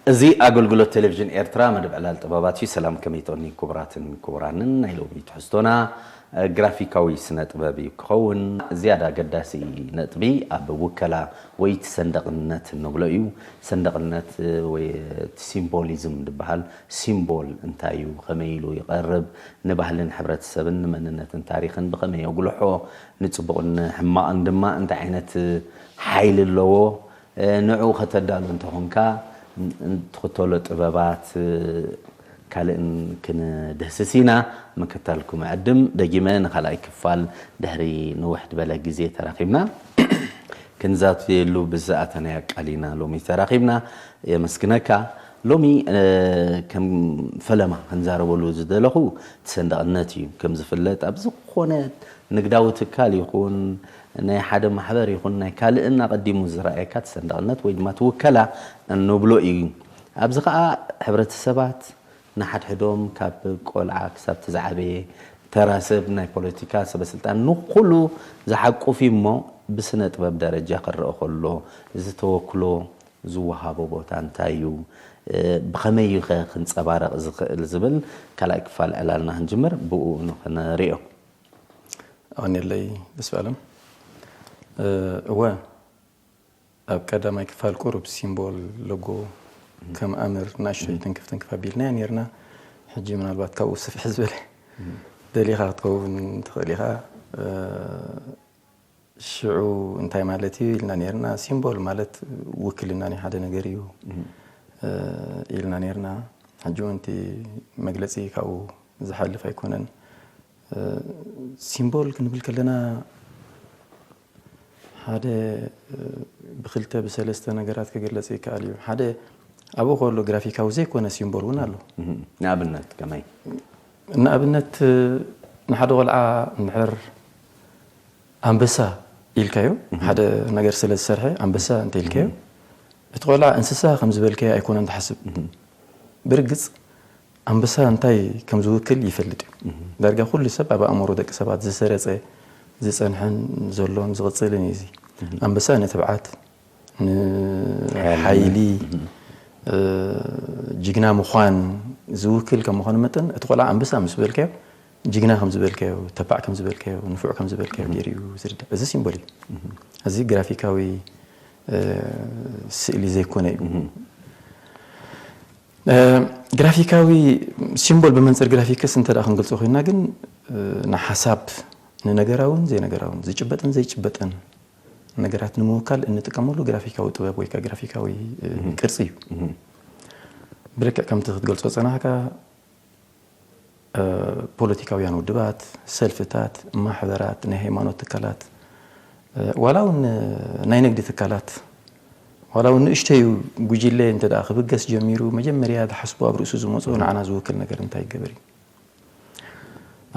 እዚ ኣገልግሎት ቴሌቪዥን ኤርትራ መደብ ዕላል ጥበባት እዩ። ሰላም፣ ከመይ ትቕኒ ክቡራትን ክቡራንን? ናይ ሎሚ ትሕዝቶና፣ እ፣ ግራፊካዊ ስነ ጥበብ እዩ ክኸውን። ዝያዳ ኣገዳሲ ነጥቢ ኣብ ውከላ ወይ እቲ ሰንደቕነት እንብሎ እዩ። ሰንደቕነት፣ እ፣ ወይ እቲ ሲምቦሊዝም ዝበሃል፣ ሲምቦል እንታይ እዩ? ከመይ ኢሉ ይቐርብ? ንባህልን ሕብረተሰብን ንመንነትን ታሪኽን ብኸመይ የጉልሖ? ንጽቡቕን ንሕማቕን ድማ እንታይ ዓይነት ሓይሊ ኣለዎ? እ፣ ንዕኡ ከተዳሉ እንተኾንካ፣ ን-፣ ንትኽተሎ ጥበባት፣ እ፣ ካልእን ክንድህስስ ኢና። ምክታልኩም ዕድም ደጊመ ንኻልኣይ ክፋል ድሕሪ ንውሕ ዝበለ ግዜ ተራኺብና ክንዛተየሉ ብዝኣተናዮ ቃል ኢና ሎሚ ተራኺብና። የመስግነካ። ሎሚ፣ እ፣ ከም ፈለማ ክንዛረበሉ ዝደለኹ እቲ ሰንደቕነት እዩ። ከም ዝፍለጥ ኣብ ዝኾነ ንግዳዊ ትካል ይኹን ናይ ሓደ ማሕበር ይኹን ናይ ካልእን ኣቐዲሙ ዝረኣየካ እቲ ሰንደቕነት ወይ ድማ እቲ ውከላ እንብሎ እዩ። ኣብዚ ኸኣ ሕብረተሰባት ንሓድሕዶም ካብ ቆልዓ ክሳብ እቲ ዝዓበየ ተራ ሰብ ናይ ፖለቲካ ሰበስልጣን ንኹሉ ዝሓቁፍ እዩ እሞ ብስነ ጥበብ ደረጃ ክረአ ከሎ እዚ ተወክሎ ዝወሃቦ ቦታ እንታይ እዩ? እ፣ ብኸመይ እዩ ኸ ክንጸባረቕ ዝኽእል ዝብል ካልኣይ ክፋል ዕላልና ክንጅምር ብኡ ንኽንሪኦ። ኣቐንየለይ ተስፋኣለም። እ፣ እወ፣ ኣብ ቀዳማይ ክፋል ቁሩብ ሲምቦል፣ ሎጎ፣ ከም ኣምር ንእሽቶይ ትንክፍ ትንክፍ ኣቢልናዮ ነይርና። ሕጂ ምናልባት ካብኡ ስፍሕ ዝበለ ደሊኻ ክትከውን ትኽእል ኢኻ። እ፣ ሽዑ እንታይ ማለት እዩ ኢልና ነይርና። ሲምቦል ማለት ውክልና ናይ ሓደ ነገር እዩ፣ እ፣ ኢልና ነይርና። ሕጂ እውን እቲ መግለጺ ካብኡ ዝሓልፍ ኣይኮነን። እ፣ ሲምቦል ክንብል ከለና ሓደ፣ እ፣ ብክልተ ብሰለስተ ነገራት ክግለጽ ይከኣል እዩ። ሓደ ኣብኡ ከሎ ግራፊካዊ ዘይኮነ ሲምቦል እውን ኣሎ። እህ፣ ንኣብነት ከመይ? ንኣብነት፣ እ፣ ንሓደ ቆልዓ እንድሕር ኣንበሳ ኢልካዮ፣ ሓደ ነገር ስለ ዝሰርሐ ኣንበሳ እንተ ኢልካዮ፣ እቲ ቆልዓ እንስሳ ከም ዝበልካዮ ኣይኮነን ትሓስብ። ብርግጽ ኣንበሳ እንታይ ከም ዝውክል ይፈልጥ እዩ። ዳርጋ ኩሉ ሰብ ኣብ ኣእምሮ ደቂ ሰባት ዝሰረጸ፣ ዝጸንሐን ዘሎን ዝቕጽልን እዩ እዚ። ኣንበሳ ንትብዓት፣ ንሓይሊ፣ እ፣ ጅግና ምዃን ዝውክል ከም ምዃኑ መጠን፣ እቲ ቆልዓ ኣንበሳ ምስ በልካዮ፣ ጅግና ከም ዝበልካዮ፣ ተባዕ ከም ዝበልካዮ፣ ንፉዕ ከም ዝበልካዮ ገይሩ እዩ ዝርዳእ። እዚ ሲምቦል እዩ። እዚ ግራፊካዊ፣ እ፣ ስእሊ ዘይኮነ እዩ። እ፣ ግራፊካዊ ሲምቦል ብመንጽር ግራፊክስ እንተ ደኣ ክንገልጾ ኮይንና ግን፣ እ፣ ንሓሳብ፣ ንነገራውን ዘይነገራውን፣ ዝጭበጥን ዘይጭበጥን ነገራት ንምውካል እንጥቀመሉ ግራፊካዊ ጥበብ ወይ ከኣ ግራፊካዊ፣ እ፣ ቅርጺ እዩ። ብልክዕ ከምቲ ክትገልጾ ዝጸናሕካ፣ እ፣ ፖለቲካውያን ውድባት፣ ሰልፍታት፣ ማሕበራት፣ ናይ ሃይማኖት ትካላት፣ እ፣ ዋላ እውን ናይ ንግዲ ትካላት፣ ዋላ እውን ንእሽተዩ ጉጅለ እንተ ደኣ ክብገስ ጀሚሩ፣ መጀመርያ ዝሓስቦ ኣብ ርእሱ ዝመጽኦ ንዓና ዝውክል ነገር እንታይ ይገበር እዩ?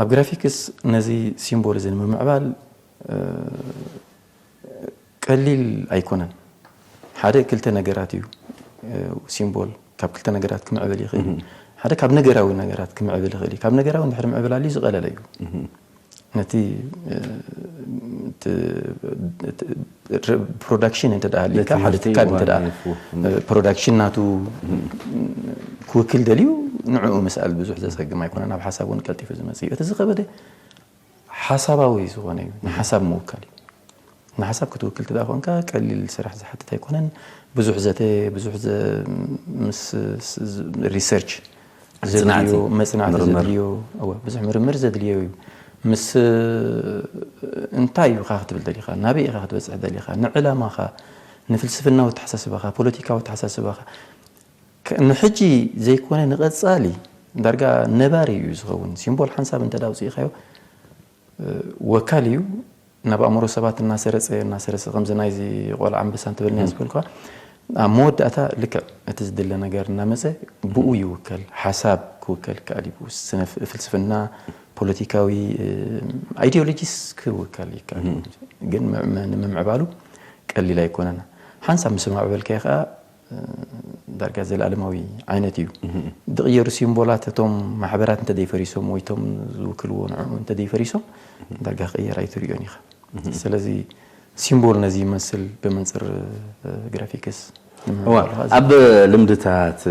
ኣብ ግራፊክስ ነዚ ሲምቦል እዚ ንምምዕባል፣ እ፣ ቀሊል ኣይኮነን። ሓደ ክልተ ነገራት እዩ፣ እ፣ ሲምቦል ካብ ክልተ ነገራት ክምዕብል ይኽእል እዩ። ሓደ ካብ ነገራዊ ነገራት ክምዕብል ይኽእል እዩ። ካብ ነገራዊ እንድሕር ምዕብል ኣልዩ ዝቐለለ እዩ። ነቲ፣ እ፣ እቲ፣ እቲ ፕሮዳክሽን እንተ ደኣ ሃልዩካ፣ ነቲ ሓደ ምህርቲ ትካል እንተ ደኣ፣ ዋና ይፉ። እ፣ ፕሮዳክሽን ናቱ ክውክል ደልዩ ንዕኡ ምስኣል ብዙሕ ዘጸግም ኣይኮነን። ኣብ ሓሳብ እውን ቀልጢፉ ዝመጽእ እዩ። እቲ ዝኸበደ ሓሳባዊ ዝኾነ እዩ። ንሓሳብ ምውካል እዩ። ንሓሳብ ክትውክል እንተ ደኣ ኮንካ ቀሊል ስራሕ ዝሓትት ኣይኮነን። ብዙሕ ዘተ፣ ብዙሕ ዘ-፣ ምስ፣ ስ-፣ ዝ-፣ ሪሰርች መጽናዕቲ፣ ዘድልዮ፣ መጽናዕቲ ምርምር። ዘድልዮ፣ እወ፣ ብዙሕ ምርምር ዘድልዮ እዩ። ምስ እንታይ እዩ ኢኻ ክትብል ደሊኻ፣ ናበይ ኢኻ ክትበጽሕ ደሊኻ፣ ንዕላማኻ፣ ንፍልስፍናዊ ኣተሓሳስባኻ፣ ፖለቲካዊ ኣተሓሳስባኻ፣ ከ-፣ ንሕጂ ዘይኮነ ንቐጻሊ ዳርጋ ነባሪ እዩ ዝኸውን። ሲምቦል ሓንሳብ እንተ ደኣ ኣውጺእካዮ፣ እ፣ ወካል እዩ። ናብ ኣእምሮ ሰባት እናሰረጸ፣ እናሰረጸ፣ ከምዚ ናይዚ ቆልዓ ኣንበሳ እንትበልናዮ እም። ዝበልኳ፣ ኣብ መወዳእታ ልክዕ እቲ ዝድለ ነገር እናመጸ ብኡ ይውከል። ሓሳብ ክውከል ይከኣል እዩ። ብኡ ስነ ፍ-፣ ፍልስፍና፣ ፖለቲካዊ፣ እ፣ ኣይዲዮሎጂስ ክውከል ይከኣል እዩ። እም። ግን ም-፣ ም-፣ ንምምዕባሉ ቀሊል ኣይኮነን። ሓንሳብ ምስ ማዕበልካዮ ከኣ ዳርጋ ዘለኣለማዊ ዓይነት እዩ። እህ። ዝቕየሩ ሲምቦላት እቶም ማሕበራት እንተ ዘይፈሪሶም ወይ እቶም ዝውክልዎ ንዕኡ እንተ ዘይፈሪሶም፣ ዳርጋ ክቕየር ኣይትርእዮን ኢኻ። እህ። ስለዚ ሲምቦል ነዚ ይመስል ብመንጽር፣ እ፣ ግራፊክስ። እዋ ኣብ ልምድታት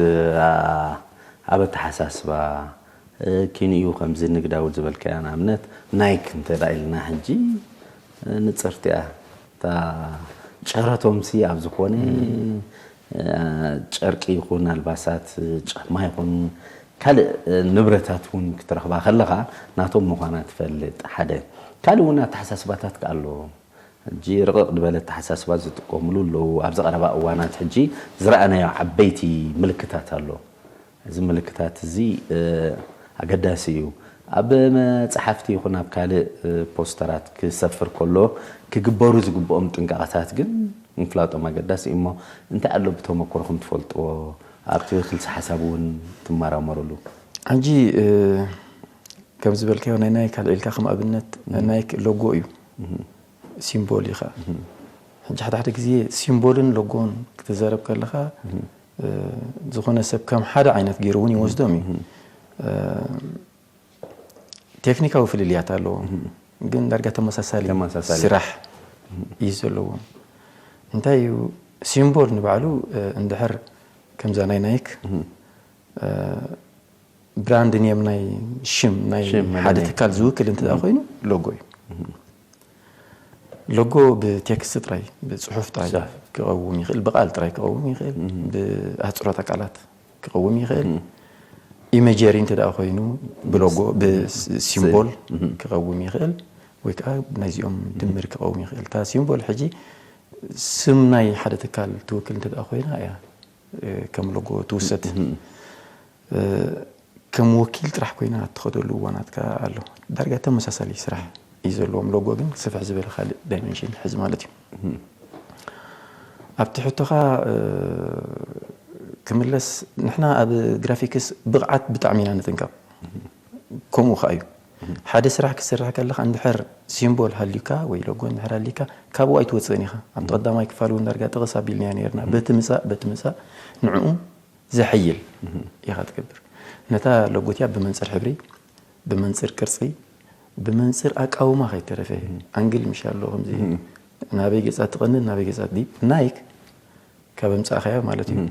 ኣብ ኣተሓሳስባ ኪንኡ ከምዚ ንግዳዊ ዝበልካዮ ንኣብነት ናይክ እንተ ኢልና ሕጂ ንፅርቲያ እታ ጨረቶምሲ ኣብ ዝኾነ ጨርቂ ይኹን ኣልባሳት ጫማ ይኹን ካልእ ንብረታት እውን ክትረኽባ ከለኻ ናቶም ምዃና ትፈልጥ ሓደ ካልእ እውን ኣተሓሳስባታት ኣሎ ሕጂ ርቕቕ ዝበለ ኣተሓሳስባ ዝጥቀምሉ ኣለዉ ኣብዚ ቀረባ እዋናት ሕጂ ዝረኣናዮ ዓበይቲ ምልክታት ኣሎ እዚ ምልክታት እዚ ኣገዳሲ እዩ ኣብ መፅሓፍቲ ይኹን ኣብ ካልእ ፖስተራት ክሰፍር ከሎ ክግበሩ ዝግብኦም ጥንቃቐታት ግን ምፍላጦም ኣገዳሲ እዩ እሞ እንታይ ኣሎ ብተመክሮኹም ትፈልጥዎ ኣብቲ ክልሲ ሓሳብ እውን ትመራመሩሉ ሕጂ ከም ዝበልካዮ ናይ ናይክ ኣልዒልካ ከም ኣብነት ናይ ናይክ ሎጎ እዩ ሲምቦል እዩ ከዓ ሕጂ ሓደ ሓደ ግዜ ሲምቦልን ሎጎን ክትዛረብ ከለካ ዝኾነ ሰብ ከም ሓደ ዓይነት ገይሩ እውን ይወስዶም እዩ ቴክኒካዊ ፍልልያት ኣለዎም ግን ዳርጋ ተመሳሳሊ ስራሕ እዩ ዘለዎም እንታይ እዩ ሲምቦል ንባዕሉ እንድሕር ከምዛ ናይ ናይክ ብራንድ ኔም ናይ ሽም ናይ ሓደ ትካል ዝውክል እንተ ኮይኑ ሎጎ እዩ ሎጎ ብቴክስት ጥራይ ብፅሑፍ ጥራይ ክቐውም ይኽእል ብቃል ጥራይ ክቐውም ይኽእል ብኣህፅሮተ ቃላት ክቐውም ይኽእል ኢሜጀሪ እንተ ኮይኑ ብሎጎ ብሲምቦል ክቐውም ይኽእል ወይ ከዓ ናይዚኦም ድምር ክቐውም ይኽእል እታ ሲምቦል ሕጂ ስም ናይ ሓደ ትካል ትውክል እንተ ኮይና እያ ከም ሎጎ ትውሰድ ከም ወኪል ጥራሕ ኮይና እትኸደሉ እዋናት ከ ኣሎ ዳርጋ ተመሳሳሊ ስራሕ እዩ ዘለዎም ሎጎ ግን ስፍሕ ዝበለ ካልእ ዳይመንሽን ሕዚ ማለት እዩ ኣብቲ ሕቶኻ ክምለስ ንሕና ኣብ ግራፊክስ ብቕዓት ብጣዕሚ ኢና ንጥንቀቕ ከምኡ ከዓ እዩ ሓደ ስራሕ ክስራሕ ከለካ እንድሕር ሲምቦል ሃልዩካ ወይ ሎጎ እንድሕር ሃልዩካ ካብኡ ኣይትወፅእን ኢኻ ኣብቲ ቀዳማይ ክፋል እውን ዳርጋ ጥቕስ ኣቢልናዮ ነርና በቲ ምፃእ በቲ ምፃእ ንዕኡ ዘሐይል ኢኻ ትገብር ነታ ሎጎቲያ ብመንፅር ሕብሪ ብመንፅር ቅርፂ ብመንፅር ኣቃውማ ከይተረፈ ኣንግል ምሽ ኣሎ ከምዚ ናበይ ገፃ ትቐንን ናበይ ገፃ ዲብ ናይክ ካብ ኣምፃእኻያ ማለት እዩ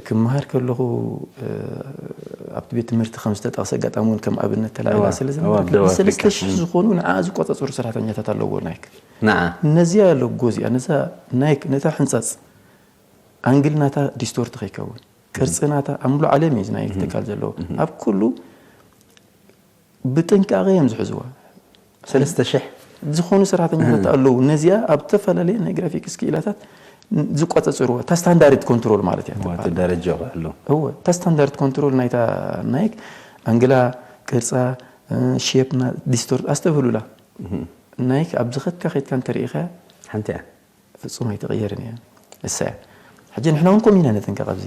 ክመሃር ከለኹ ኣብቲ ቤት ትምህርቲ ከም ዝተጠቕሰ ኣጋጣሚ እውን ከም ኣብነት ተላዒላ ስለ ዝነበረ ሰለስተ ሽሕ ዝኾኑ ንዓ ዝቆፃፀሩ ሰራሕተኛታት ኣለዎ ናይክ ነዚያ ሎጎ እዚኣ ነዛ ናይክ ነታ ሕንፃፅ ኣንግል ናታ ዲስቶርት ከይከውን ቅርፂ ናታ ኣብ ሙሉ ዓለም እዩ ናይ ትካል ዘለዎ ኣብ ኩሉ ብጥንቃቐ እዮም ዝሕዝዋ ሰለስተ ሽሕ ዝኾኑ ሰራሕተኛታት ኣለዉ ነዚኣ ኣብ ዝተፈላለየ ናይ ግራፊክስ ክኢላታት ዝቆፀፅርዎ እታ ስታንዳርድ ኮንትሮል ማለት እያ ደረጃ ኣሎ እወ እታ ስታንዳርድ ኮንትሮል ናይታ ናይክ ኣንግላ ቅርፃ ሼፕ ዲስቶርት ኣስተብህሉላ ናይክ ኣብ ዝኸድካ ከድካ እንተርኢኸያ ሓንቲ እያ ፍጹም ኣይትቕየርን እያ እሳ እያ ሕጂ ንሕና እውን ከምኡ ኢና ንጥንቀቕ ኣብዚ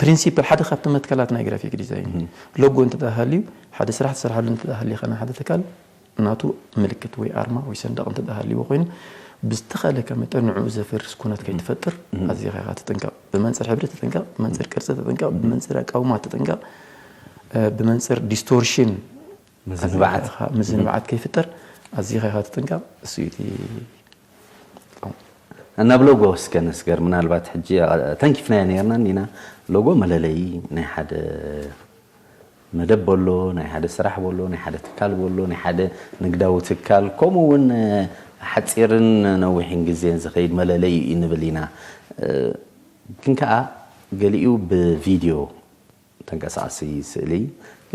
ፕሪንሲፕል ሓደ ካብቲ መትከላት ናይ ግራፊክ ዲዛይን እዩ ሎጎ እንተ ሃልዩ ሓደ ስራሕ ትሰርሓሉ እንተ ሃልዩ ኸና ሓደ ትካል ናቱ ምልክት ወይ ኣርማ ወይ ሰንደቕ እንተ ሃልይዎ ኮይኑ ብዝተኻለካ መጠን ንዕኡ ዘፈርስ ኩነት ከይትፈጥር ኣዚኻ ኢኻ ትጥንቀቕ ብመንፅር ሕብሪ ትጥንቀቕ ብመንፅር ቅርፂ ትጥንቀቕ ብመንፅር ኣቃውማ ትጥንቀቕ ብመንፅር ዲስቶርሽን ምዝንባዓት ምዝንባዓት ከይፍጠር ኣዚኻ ኢኻ ትጥንቀቕ እሱ እዩ እቲ ናብ ሎጎ እስከ ንስገር ምናልባት ሕጂ ተንኪፍናዮ ነርና እኒና ሎጎ መለለይ ናይ ሓደ መደብ በሎ ናይ ሓደ ስራሕ በሎ ናይ ሓደ ትካል በሎ ናይ ሓደ ንግዳዊ ትካል ከምኡ እውን ሓፂርን ነዊሕን ግዜን ዝኸይድ መለለይ እዩ ንብል ኢና ግን ከዓ ገሊኡ ብቪድዮ ተንቀሳቐሲ ስእሊ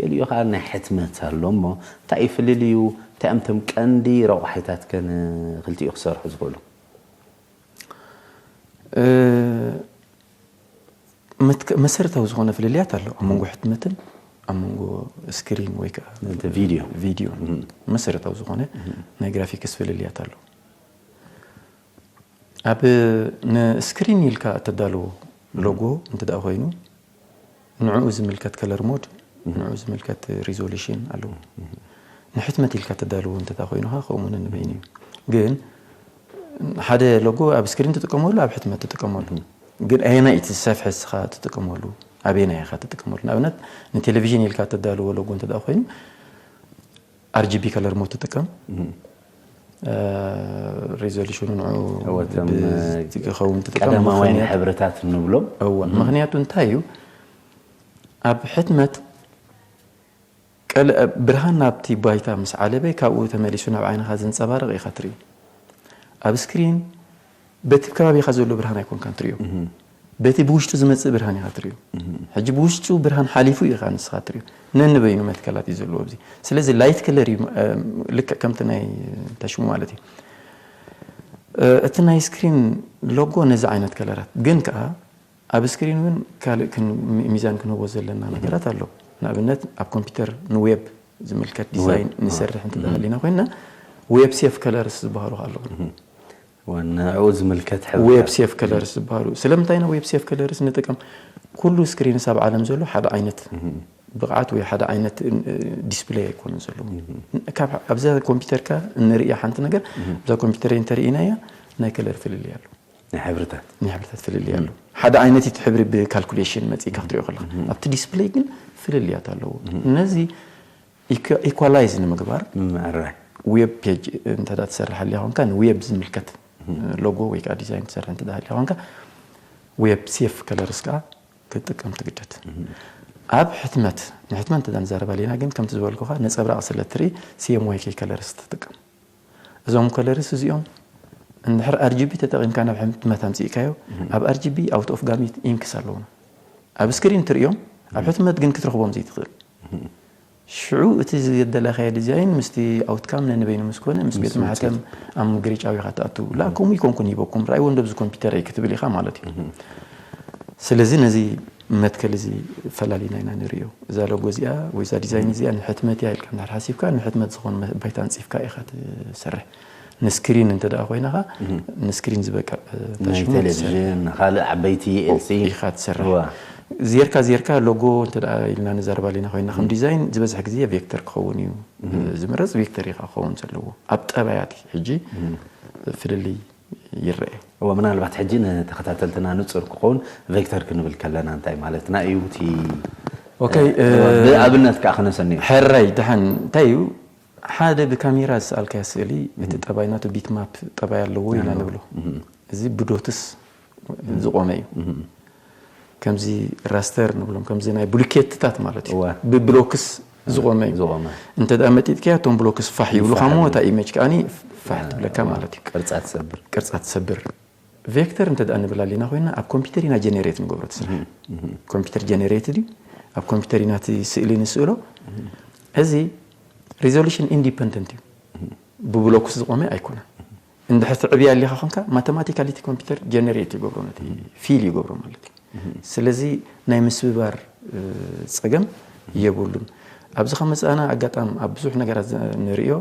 ገሊኡ ከዓ ናይ ሕትመት ኣሎ እሞ እንታይ እዩ ፍልልዩ እንታይ እዮም ቶም ቀንዲ ረቑሒታት ከ ንክልቲኡ ክሰርሑ ዝኽእሉ መሰረታዊ ዝኾነ ፍልልያት ኣሎ ኣብ መንጎ ሕትመትን ኣብ መንጎ ስክሪን ወይ ከዓ ቪድዮ ቪድዮ መሰረታዊ ዝኾነ ናይ ግራፊክስ ፍልልያት ኣሎ ኣብ ንስክሪን ኢልካ እተዳልዎ ሎጎ እንተ ኮይኑ ንዕኡ ዝምልከት ከለር ሞድ ንዕኡ ዝምልከት ሪዞሉሽን ኣለዎ ንሕትመት ኢልካ ተዳልዎ እንተ ኮይኑ ካ ከምኡ ንበይኑ እዩ ግን ሓደ ሎጎ ኣብ ስክሪን ትጥቀመሉ ኣብ ሕትመት ትጥቀመሉ ግን ኣየናይ እቲ ዝሰፍሐ ስኻ ትጥቀመሉ ኣበየናይ ኢኻ ትጥቀመሉ ንኣብነት ንቴሌቪዥን ኢልካ ተዳልዎ ሎጎ እንተ ኮይኑ ኣርጂቢ ከለር ሞድ ትጥቀም ሬዞሉሽኑ ንዑ እወ፣ እቶም ክኸውን ትጥቀም ቀዳማውያን ምኽንያት- ሕብርታት እንብሎም እወ ምኽንያቱ እንታይ እዩ? ኣብ ሕትመት ቀል- ብርሃን ናብቲ ባይታ ምስ ዓለበ ካብኡ ተመሊሱ ናብ ዓይንኻ ዘንፀባርቕ ኢኻ ትርኢ። ኣብ ስክሪን በቲ ከባቢኻ ዘሎ ብርሃን ኣይኮንካን ትሪኦ፣ በቲ ብውሽጡ ዝመፅእ ብርሃን ኢኻ ትሪኦ። ሕጂ ብውሽጡ ብርሃን ሓሊፉ ኢኻ ንስኻ ትሪኦ። ነንበይኑ መትከላት እዩ ዘለዎ ኣብዚ። ስለዚ ላይት ከለር እዩ፣ ልክዕ ከምቲ ናይ ተሽሙ ማለት እዩ። እቲ ናይ ስክሪን ሎጎ ነዚ ዓይነት ከለራት ግን ከዓ ኣብ ስክሪን እውን ካልእ ክን- ሚዛን ክንህቦ ዘለና ነገራት ኣሎ። ንኣብነት ኣብ ኮምፒውተር ንዌብ ዝምልከት ዲዛይን ንሰርሕ እንተሃሊና ኮይና ዌብ ሴፍ ከለርስ ዝበሃሉ ኣለዉ። ንዕኡ ዝምልከት ሕብሪ ዌብ ሴፍ ከለርስ ዝበሃሉ ስለምንታይ ኢና ዌብ ሴፍ ከለርስ ንጥቀም? ኩሉ ስክሪንስ ኣብ ዓለም ዘሎ ሓደ ዓይነት ብቕዓት ወይ ሓደ ዓይነት ዲስፕሌይ ኣይኮነን ዘለዎ። ካብ ኣብዛ ኮምፒውተርካ እንርእያ ሓንቲ ነገር ኣብዛ ኮምፒውተር እንተርእናያ ናይ ከለር ፍልልይ ኣሎ። ናይ ሕብርታት ናይ ሕብርታት ፍልልይ ኣሎ። ሓደ ዓይነት እቲ ሕብሪ ብካልኩሌሽን መፂእካ ክትሪኦ ከለካ ኣብቲ ዲስፕሌይ ግን ፍልልያት ኣለዎ። ነዚ ኢኳላይዝ ንምግባር ምምዕራይ ዌብ ፔጅ እንተ ትሰርሕ ሃልያ ኮንካ ንዌብ ዝምልከት ሎጎ ወይ ከዓ ዲዛይን ትሰርሕ እንተ ሃልያ ኮንካ ዌብ ሴፍ ከለርስ ከዓ ክትጥቀም ትግደድ። ኣብ ሕትመት ንሕትመት እንተ ንዛረብ ኣለና ግን ከምቲ ዝበልኩኻ ነፀብራቕ ስለ ትርኢ ሲኤምዋይኬ ከለርስ ትጥቀም። እዞም ከለርስ እዚኦም እንድሕር ኣርጂቢ ተጠቒምካ ናብ ሕትመት ኣምፂእካዮ ኣብ ኣርጂቢ ኣውት ኦፍ ጋሚት ኢንክስ ኣለውና ኣብ ስክሪን ትርእዮም ኣብ ሕትመት ግን ክትረኽቦም ዘይትኽእል ሽዑ እቲ ዝደለኻዮ ዲዛይን ምስቲ ኣውትካም ነንበይኑ ምስ ኮነ ምስ ቤት ማሕተም ኣብ ምግርጫው ኢኻ ትኣቱ ላ ከምኡ ይኮንኩን ሂበኩም ራእይዎ እንደብዚ ኮምፒውተር እይ ክትብል ኢኻ ማለት እዩ። ስለዚ ነዚ መትከል እዚ ፈላሊና ኢና ንርእዮ። እዛ ሎጎ እዚኣ ወይ እዛ ዲዛይን እዚኣ ንሕትመት እያ ኢልካ እንድሕር ሓሲብካ ንሕትመት ዝኾን መ- ባይታ ኣንጺፍካ ኢኻ ትሰርሕ። ንስክሪን እንተ ደኣ ኮይና ኸኣ ንስክሪን ዝበቅዕ እ፣ ናይ ታሽሙ ትሰርሕ ቴሌቪዥን ካልእ ዓበይቲ ኤልሲ ኢኻ ትሰርሕ። እዋ ዜርካ ዜርካ ሎጎ እንተ ደኣ ኢልና ንዛረብ ኣለና ኮይና ከም ዲዛይን ዝበዝሕ ግዜ ቬክተር ክኸውን እዩ ዝምረጽ። ቬክተር ኢኻ ክኸውን ዘለዎ ኣብ ጠባያት ሕጂ ፍልልይ ይረአ። እወ ምናልባት ሕጂ ንተኸታተልትና ንጹር ክኸውን ቬክተር ክንብል ከለና እንታይ ማለትና እዩ? እቲ ኦኬ፣ እ፣ ብኣብነት ከዓ ክነሰንዮ ሕራይ ደሓን እንታይ እዩ ሓደ ብካሜራ ዝሰኣልካዮ ስእሊ እቲ ጠባይ ናቱ ቢትማፕ ጠባይ ኣለዎ ኢና ንብሎ። እዚ ብዶትስ ዝቆመ እዩ። ከምዚ ራስተር ንብሎም ከምዚ ናይ ብሉኬትታት ማለት እዩ። እወ። ብብሎክስ ዝቆመ እዩ። ዝቆመ እንተ ደኣ መጢጥካዮ እቶም ብሎክስ ፋሕ ይብሉኻ ይፋሕ እሞ ይብሉ። እታ ኢሜጅ ከኣኒ ፋሕ ትብለካ ማለት እዩ። ቅርጻ ትሰብር ቅርጻ ትሰብር። ቬክተር እንተ ደኣ ንብል ኣለና ኮይና ኣብ ኮምፒውተር ኢና ጀነሬት ንገብሮ እቲ ስራሕ። ኮምፒውተር ጀነሬትድ እዩ። ኣብ ኮምፒውተር ኢና እቲ ስእሊ ንስእሎ። እዚ ሪዞሉሽን ኢንዲፐንደንት እዩ። ብብሎክስ ዝቆመ ኣይኮነን። እንድሕር ትዕብያ ኣሊኻ ኮንካ ማተማቲካሊ እቲ ኮምፒውተር ጀነሬት ይገብሮ ነቲ ፊል ይገብሮ ማለት እዩ። ስለዚ ናይ ምስብባር እ፣ ጸገም የብሉን። ኣብዚ ከመጻና ኣጋጣም ኣብ ብዙሕ ነገራት ዘ- ንርእዮ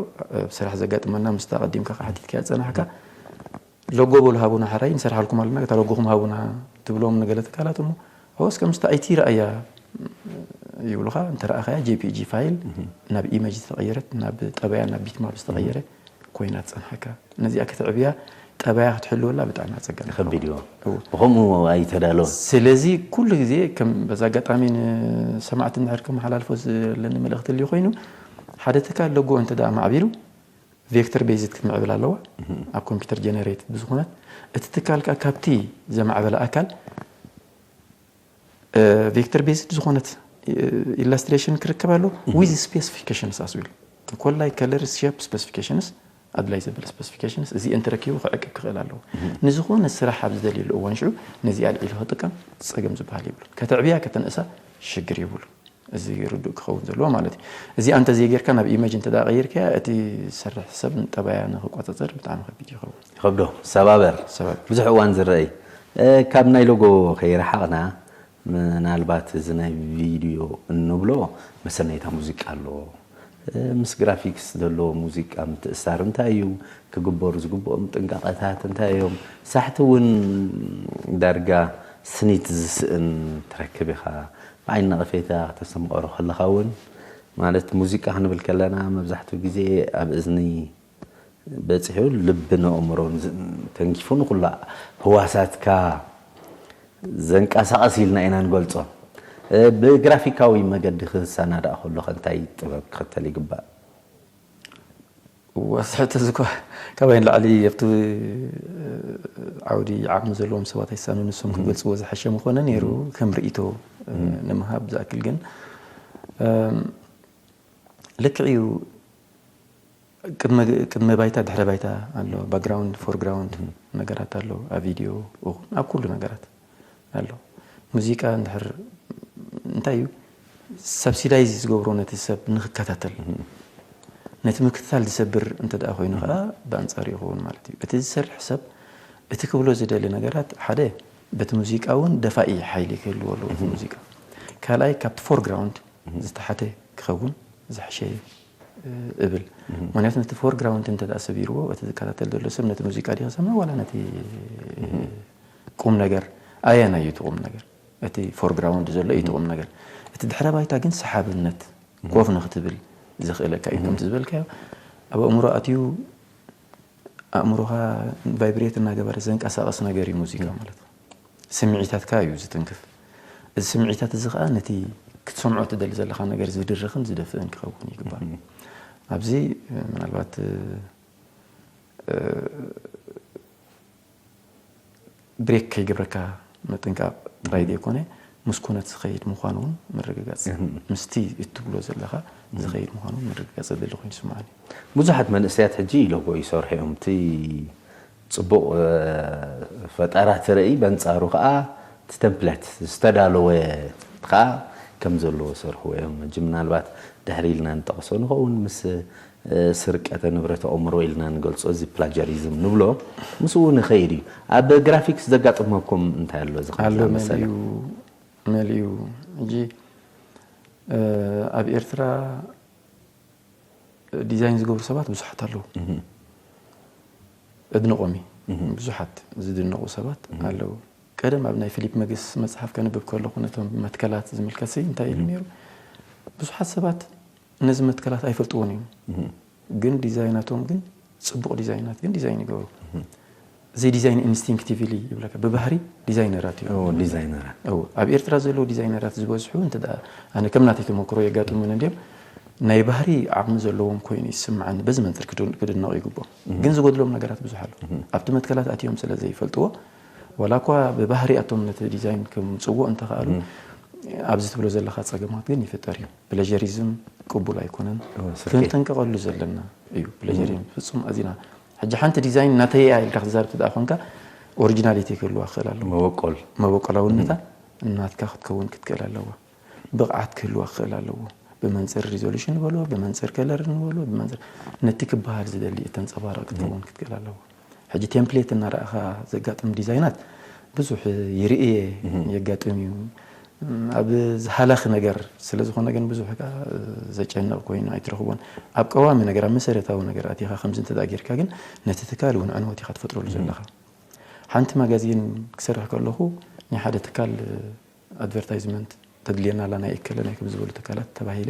ኣብ ስራሕ ዘጋጥመና ምስታ ቀዲምካ ክሓቲትካ ዝጸናሕካ ሎጎ በሉ ሃቡና ሓራይ ንሰርሓልኩም ኣለና እታ ሎጎኹም ሃቡና ትብሎም ንገለ ትካላት እሞ ሆስ ከምስቲ ኣይቲ ረኣያ ይብሉኻ እንተ ረኣኻያ ጄፒጂ ፋይል ናብ ኢመጅ ዝተቐየረት ናብ ጠበያ ናብ ቢትማፕ ዝተቐየረ ኮይና ትጸንሓካ ነዚኣ ክትዕብያ ጠበያ ክትሕልወላ ብጣዕሚ ኣጸጋሚ ከቢድ እዩ እዎ። ብኸምኡ ኣይተዳለወን ስለዚ ኩሉ ግዜ ከም በዚ ኣጋጣሚ ንሰማዕቲ እንድሕር ከመሓላልፎ ዘለኒ መልእኽቲ ልዩ ኮይኑ ሓደ ትካል ሎጎ እንተ ደኣ ማዕቢሉ ቬክተር ቤዝድ ክትምዕብል ኣለዋ ኣብ ኮምፒውተር ጀነሬት ብዝኾነት እቲ ትካል ከኣ ካብቲ ዘማዕበለ ኣካል ቬክተር ቤዝድ ዝኾነት ኢላስትሬሽን ክርከብ ኣለዎ with specifications as well ኮላይ color shape specifications ኣድላይ ዘበለ specifications እዚ እንተረኪቡ ክዕቅብ ክኽእል ኣለዎ ንዝኾነ ስራሕ ኣብ ዝደልየሉ እዋን ሽዑ ነዚኣ ኣልዒሉ ክጥቀም ጸገም ዝበሃል የብሉን ከተዕብያ ከተንእሳ ሽግር የብሉን እዚ ርዱእ ክኸውን ዘለዎ ማለት እዩ እዚኣ እንተዘይጌርካ ናብ ኢመጅ እንተ ቀይርካያ እቲ ዝሰርሕ ሰብ ጠባያ ንክቆጻጸር ብጣዕሚ ከቢድ ይኸውን ይኸብዶ ሰባበር ሰባበር። ብዙሕ እዋን ዝረአይ እ፣ ካብ ናይ ሎጎ ከይረሓቕና ምናልባት እዚ ናይ ቪድዮ እንብሎ መሰነይታ ሙዚቃ ኣለዎ እ፣ ምስ ግራፊክስ ዘለዎ ሙዚቃ ምትእሳር እንታይ እዩ ክግበሩ ዝግብኦም ጥንቃቐታት እንታይ እዮም ሳሕቲ እውን ዳርጋ ስኒት ዝስእን ትረክብ ኢኻ ብዓይኒ ነቐፌታ ከተስተምቐሮ ከለኻ እውን ማለት ሙዚቃ ክንብል ከለና መብዛሕትኡ ግዜ ኣብ እዝኒ በፂሑ ልብን ኣእምሮን ዝ- ተንኪፉ ንኩላ ህዋሳትካ ዘንቀሳቐስ ኢልና ኢና ንገልፆ እ፣ ብግራፊካዊ መገዲ ክሰናዳእ ከሎ ከ እንታይ ጥበብ ክኽተል ይግባእ ዋስሕተ ዝኳ ካባይ ንላዕሊ ኣብቲ ዓውዲ ዓቕሚ ዘለዎም ሰባት ኣይሳኑ ንሶም ክገልፅዎ ዝሓሸ ምኾነ ነይሩ። ከም ርእይቶ ንምሃብ ዝኣክል ግን ልክዕ እዩ። ቅድመ ባይታ ድሕረ ባይታ ኣሎ፣ ባክግራውንድ ፎርግራውንድ ነገራት ኣሎ ኣብ ቪድዮ ይኹን ኣብ ኩሉ ነገራት ኣሎ። ሙዚቃ እንድሕር እንታይ እዩ ሳብሲዳይዝ ዝገብሮ ነቲ ሰብ ንክከታተል፣ ነቲ ምክትታል ዝሰብር እንተ ደኣ ኮይኑ ከዓ ብኣንጻሩ ይኸውን ማለት እዩ። እቲ ዝሰርሕ ሰብ እቲ ክብሎ ዝደሊ ነገራት ሓደ በቲ ሙዚቃ እውን ደፋኢ ሓይሊ ክህልዎ ኣለዎ። እቲ ሙዚቃ ካልኣይ ካብቲ ፎርግራውንድ ዝተሓተ ክኸውን ዝሕሸ እብል። ምክንያቱ ነቲ ፎርግራውንድ እንተ ደኣ ሰቢርዎ እቲ ዝከታተል ዘሎ ሰብ ነቲ ሙዚቃ ዲኸ ሰምዕ ዋላ ነቲ ቁም ነገር ኣየናይ እዩ እቲ ቁም ነገር? እቲ ፎርግራውንድ ዘሎ እዩ እቲ ቁም ነገር። እቲ ድሕረ ባይታ ግን ሰሓብነት ኮፍ ንክትብል ዘኽእለካ እዩ። ከምቲ ዝበልካዮ ኣብ ኣእምሮ ኣትዩ ኣእምሮኻ ቫይብሬት እናገበረ ዘንቀሳቐስ ነገር እዩ ሙዚቃ ማለት። ስምዒታትካ እዩ ዝትንክፍ። እዚ ስምዒታት እዚ ከዓ ነቲ ክትሰምዖ ትደሊ ዘለኻ ነገር ዝድርኽን ዝደፍእን ክኸውን ይግባእ። ኣብዚ ምናልባት ብሬክ ከይገብረካ ምጥንቃቕ ጥራይ ዘይኮነ ምስ ኩነት ዝኸይድ ምዃኑ እውን ምርግጋፅ ምስቲ እትብሎ ዘለኻ ዝኸይድ ምዃኑ እውን ምርግጋፅ ዘድሊ ኮይኑ ይስምዓኒ። ብዙሓት መንእሰያት ሕጂ ኢለዎ ይሰርሑ እዮም። እቲ ፅቡቕ ፈጠራ ትርኢ በንፃሩ ከዓ እቲ ተምፕለት ዝተዳለወ ከዓ ከም ዘለዎ ሰርሕዎ እዮም። ሕጂ ምናልባት ድሕሪ ኢልና ንጠቕሶ ንኸውን ምስ ስርቀተ ንብረት ኣእምሮ ኢልና ንገልጾ እዚ ፕላጀሪዝም ንብሎ ምስኡ ንኸይድ እዩ። ኣብ ግራፊክስ ዘጋጥመኩም እንታይ ኣሎ እዚ ከምዚ ኣሎ ዝኣመሰለ? መሊኡ መሊኡ ሕጂ ኣብ ኤርትራ ዲዛይን ዝገብሩ ሰባት ብዙሓት ኣለዉ። እድንቆም እዩ። ብዙሓት ዝድነቑ ሰባት ኣለዉ። ቀደም ኣብ ናይ ፊሊፕ መግስ መጽሓፍ ከንብብ ከለኹ ነቶም መትከላት ዝምልከት እንታይ ኢሉ ነይሩ? ብዙሓት ሰባት ነዚ መትከላት ኣይፈልጥዎን እዮም። ግን ዲዛይናቶም ግን ጽቡቕ ዲዛይናት ግን ዲዛይን ይገብሩ። እዚ ዲዛይን ኢንስቲንክቲቭሊ ይብለካ ብባህሪ ዲዛይነራት እዮም። ዲዛይነራት ኣብ ኤርትራ ዘለዉ ዲዛይነራት ዝበዝሑ እንተ ኣነ ከም ናተይ ተመክሮ የጋጥሙን እንዲዮም ናይ ባህሪ ዓቕሚ ዘለዎም ኮይኑ ይስምዓኒ። በዚ መንፅር ክድነቑ ይግብኦም። ግን ዝጎድሎም ነገራት ብዙሕ ኣሎ። ኣብቲ መትከላት ኣትዮም ስለ ዘይፈልጥዎ ዋላ እኳ ብባህሪ ኣቶም ነቲ ዲዛይን ከምፅዎ እንተኽኣሉ ኣብዚ ትብሎ ዘለካ ፀገማት ግን ይፍጠር እዩ። ፕለጀሪዝም ቅቡል ኣይኮነን። ክንጥንቀቐሉ ዘለና እዩ። ፕለጀሪዝም ፍፁም ኣዚና ሕጂ ሓንቲ ዲዛይን ናተይ እያ ኢልካ ክትዛረብ ተደኣ ኮንካ ኦሪጂናሊቲ ክህልዋ ክኽእል ኣለዎ። መበቆል መበቆላውነታ ናትካ ክትከውን ክትክእል ኣለዋ። ብቕዓት ክህልዋ ክኽእል ኣለዎ። ብመንፅር ሪዞሉሽን ንበሎ ብመንፅር ከለር ንበሎ ብመንፅር ነቲ ክበሃል ዝደሊ እተንፀባርቕ ክትከውን ክትክእል ኣለዎ። ሕጂ ቴምፕሌት እናረኣኻ ዘጋጥም ዲዛይናት ብዙሕ ይርእየ የጋጥም እዩ። ኣብ ዝሃላኺ ነገር ስለ ዝኾነ ግን ብዙሕ ከኣ ዘጨንቕ ኮይኑ ኣይትረኽቦን። ኣብ ቀዋሚ ነገር ኣብ መሰረታዊ ነገር ኣቲኻ ከምዚ እንተ ጌርካ ግን ነቲ ትካል እውን ዕንወት ኢኻ ትፈጥረሉ ዘለኻ። ሓንቲ ማጋዚን ክሰርሕ ከለኹ ናይ ሓደ ትካል ኣድቨርታይዝመንት ተድልየና ኣላ ናይ እከለ ናይ ከም ዝበሉ ትካላት ተባሂለ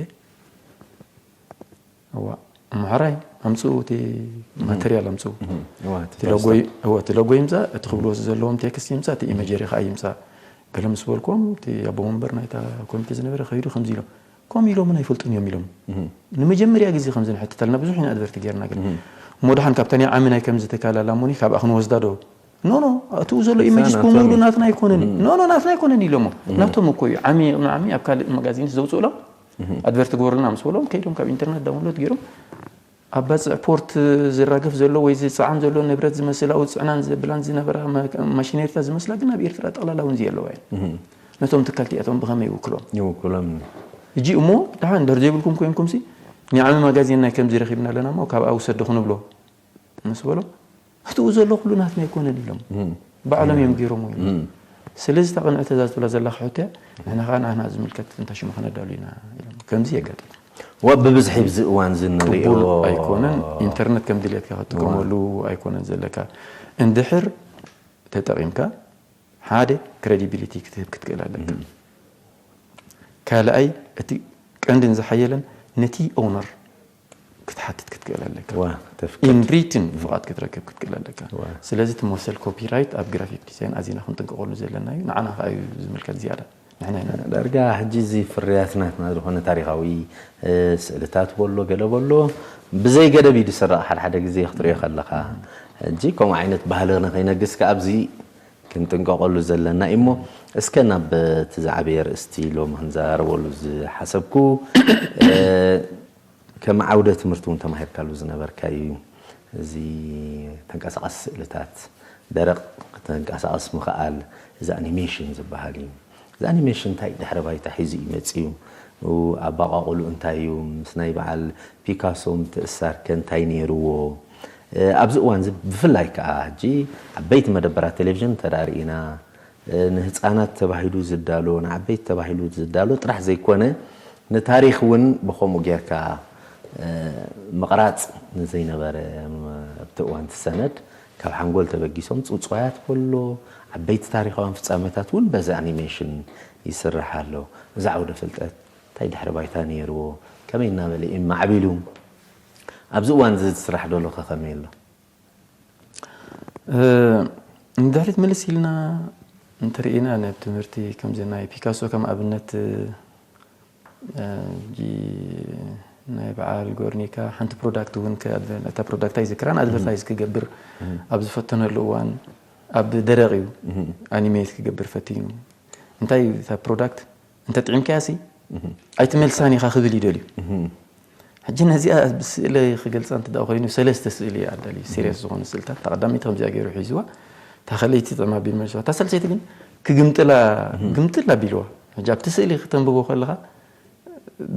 እዋ እሞ ሕራይ ኣምፅኡ እቲ ማተርያል ኣምፅኡ እቲ ሎጎ ይምፃእ እቲ ክብልዎ ዘለዎም ቴክስት ይምፃእ እቲ ኢመጀሪ ከዓ ይምፃእ ገለ ምስ በልኩም እቲ ኣቦ መንበር ናይታ ኮሚቴ ዝነበረ ከይዱ ከምዚ ኢሎም ከም ኢሎምን ኣይፈልጡን እዮም ኢሎም ንመጀመርያ ግዜ ከምዚ ንሕትተልና ብዙሕ ኢና ኣድቨርቲ ጌርና ግን እሞ ድሓን ካብታ ናይ ዓሚ ናይ ከምዚ ትካል ኣላ እሞኒ ካብኣ ክንወስዳ ዶ ኖ ኖ እትኡ ዘሎ ኢሜጅ ብምሉ ናትና ኣይኮነን ኖ ኖ ናትና ኣይኮነን ኢሎሞ ናቶም እኮ እዩ ዓሚ ቅድሚ ዓሚ ኣብ ካልእ መጋዚንስ ዘውፅእሎም ኣድቨርት ግበሩልና ምስ በሎም ከይዶም ካብ ኢንተርነት ዳውንሎድ ገይሮም ኣብ ባፅዕ ፖርት ዝራገፍ ዘሎ ወይ ዝፀዓን ዘሎ ንብረት ዝመስል ኣብኡ ዝፅዕናን ዘብላን ዝነበራ ማሽነሪታት ዝመስላ ግን ኣብ ኤርትራ ጠቕላላ እውን ዝየለዋ እየን ነቶም ትካል እቲኣቶም ብኸመይ ይውክሎም ይውክሎም ሕጂ እሞ ድሓን እንድሕር ዘይብልኩም ኮይንኩም ሲ ናይ ዓሚ ማጋዚን ናይ ከምዚ ረኺብና ኣለና እሞ ካብኣ ውሰድ ዶ ክንብሎ ምስ በሎ እትኡ ዘሎ ኩሉ ናትና ኣይኮነን ኢሎም ባዕሎም እዮም ገይሮም ወይ ስለዚ እታ ቅንዕቲ እዛ ዝብላ ዘለኻ ሕቶ ንሕና ከዓ ንኣና ዝምልከት ፍንታ ሽሙ ከነዳሉ ኢና ኢሎም ከምዚ የጋጥም ዋ ብብዝሒ ብዚ እዋን እዚ ንሪኦ ቅቡል ኣይኮነን ኢንተርነት ከም ድልየትካ ክትጥቀመሉ ኣይኮነን ዘለካ እንድሕር ተጠቒምካ ሓደ ክሬዲቢሊቲ ክትህብ ክትክእል ኣለካ ካልኣይ እቲ ቀንድን ዝሓየለን ነቲ ኦውነር ክትሓትት ክትክእል ኣለካ ኢንሪትን ፍቓድ ክትረክብ ክትክእል ኣለካ ስለዚ እቲ መሰል ኮፒራይት ኣብ ግራፊክ ዲዛይን ኣዚና ክንጥንቀቐሉ ዘለና እዩ ንዓና ከዓ እዩ ዝምልከት ዝያዳ ንሕና ኢና ዳርጋ ሕጂ እዚ ፍርያት ናትና ዝኾነ ታሪኻዊ ስእልታት በሎ ገለ በሎ ብዘይ ገደብ እዩ ዝስረቕ። ሓደ ሓደ ግዜ ክትሪኦ ከለኻ ሕጂ ከምኡ ዓይነት ባህሊ ንኸይነግስ ከኣ ኣብዚ ክንጥንቀቐሉ ዘለና እዩ። እሞ እስከ ናብ እቲ ዝዓበየ ርእስቲ ሎሚ ክንዘራረበሉ ዝሓሰብኩ፣ እ፣ ከም ዓውደ ትምህርቲ እውን ተማሂርካሉ ዝነበርካ እዩ። እዚ ተንቀሳቐሲ ስእልታት፣ ደረቕ ተንቀሳቐሲ ምኽኣል፣ እዚ ኣኒሜሽን ዝበሃል እዩ። እዚ ኣኒሜሽን እንታይ ድሕረ ባይታ ሒዙ እዩ መጺኡ? ኣባቓቕሉ እንታይ እዩ? ምስ ናይ በዓል ፒካሶ ምትእስሳር ከ እንታይ ነይርዎ? እ፣ ኣብዚ እዋን እዚ ብፍላይ ከኣ ሕጂ ዓበይቲ መደበራት ቴሌቪዥን እንተ ደኣ ርኢና፣ እ፣ ንህጻናት ተባሂሉ ዝዳሎ፣ ንዓበይቲ ተባሂሉ ዝዳሎ ጥራሕ ዘይኮነ፣ ንታሪኽ እውን ብኸምኡ ጌርካ፣ እ፣ ምቕራጽ ንዘይነበረ፣ ም-፣ ኣብቲ እዋን እቲ ሰነድ ካብ ሓንጎል ተበጊሶም ጽውጽዋያት ከሎ፣ ዓበይቲ ታሪኻውያን ፍጻመታት እውን በዚ ኣኒሜሽን ይስራሕ ኣሎ። እዚ ዓውደ ፍልጠት እንታይ ድሕረ ባይታ ነይርዎ? ከመይ እናበለ እዩ ማዕቢሉ? ኣብዚ እዋን እዚ ዝስራሕ ዘሎ ከ ከመይ ኣሎ? እ፣ ንድሕሪት ምልስ ኢልና እንተርኢና፣ ናብ ትምህርቲ ከምዚ ናይ ፒካሶ ከም ኣብነት፣ እ፣ ጂ-፣ ናይ በዓል ጎርኒካ ሓንቲ ፕሮዳክት እውን ከ-፣ ኣድቨ-፣ እታ ፕሮዳክት ኣይዝክራን፣ ኣድቨርታይዝ ክገብር ኣብ ዝፈተነሉ እዋን፣ ኣብ ደረቕ እዩ ኣኒሜት ክገብር ፈቲኑ። እንታይ እዩ እታ ፕሮዳክት? እንተ ጥዒምካያ ሲ ኣይትመልሳን ኢኻ ክብል ይደልዩ። ሕጂ ነዚኣ ብስእሊ ክገልጻ እንተ ደኣ ኮይኑ፣ ሰለስተ ስእሊ እየ ኣዳልዩ፣ ሲሪየስ ዝኾኑ ስእልታት። እታ ቀዳመይቲ ከምዚኣ ገይሩ ሒዝዋ፣ እታ ካልኣይቲ ጥዕም ኣቢሉ መልስዋ፣ እታ ሳልሰይቲ ግን ክግምጥላ፣ ግምጥል ኣቢልዋ። ሕጂ ኣብቲ ስእሊ ክተንብቦ ከለኻ፣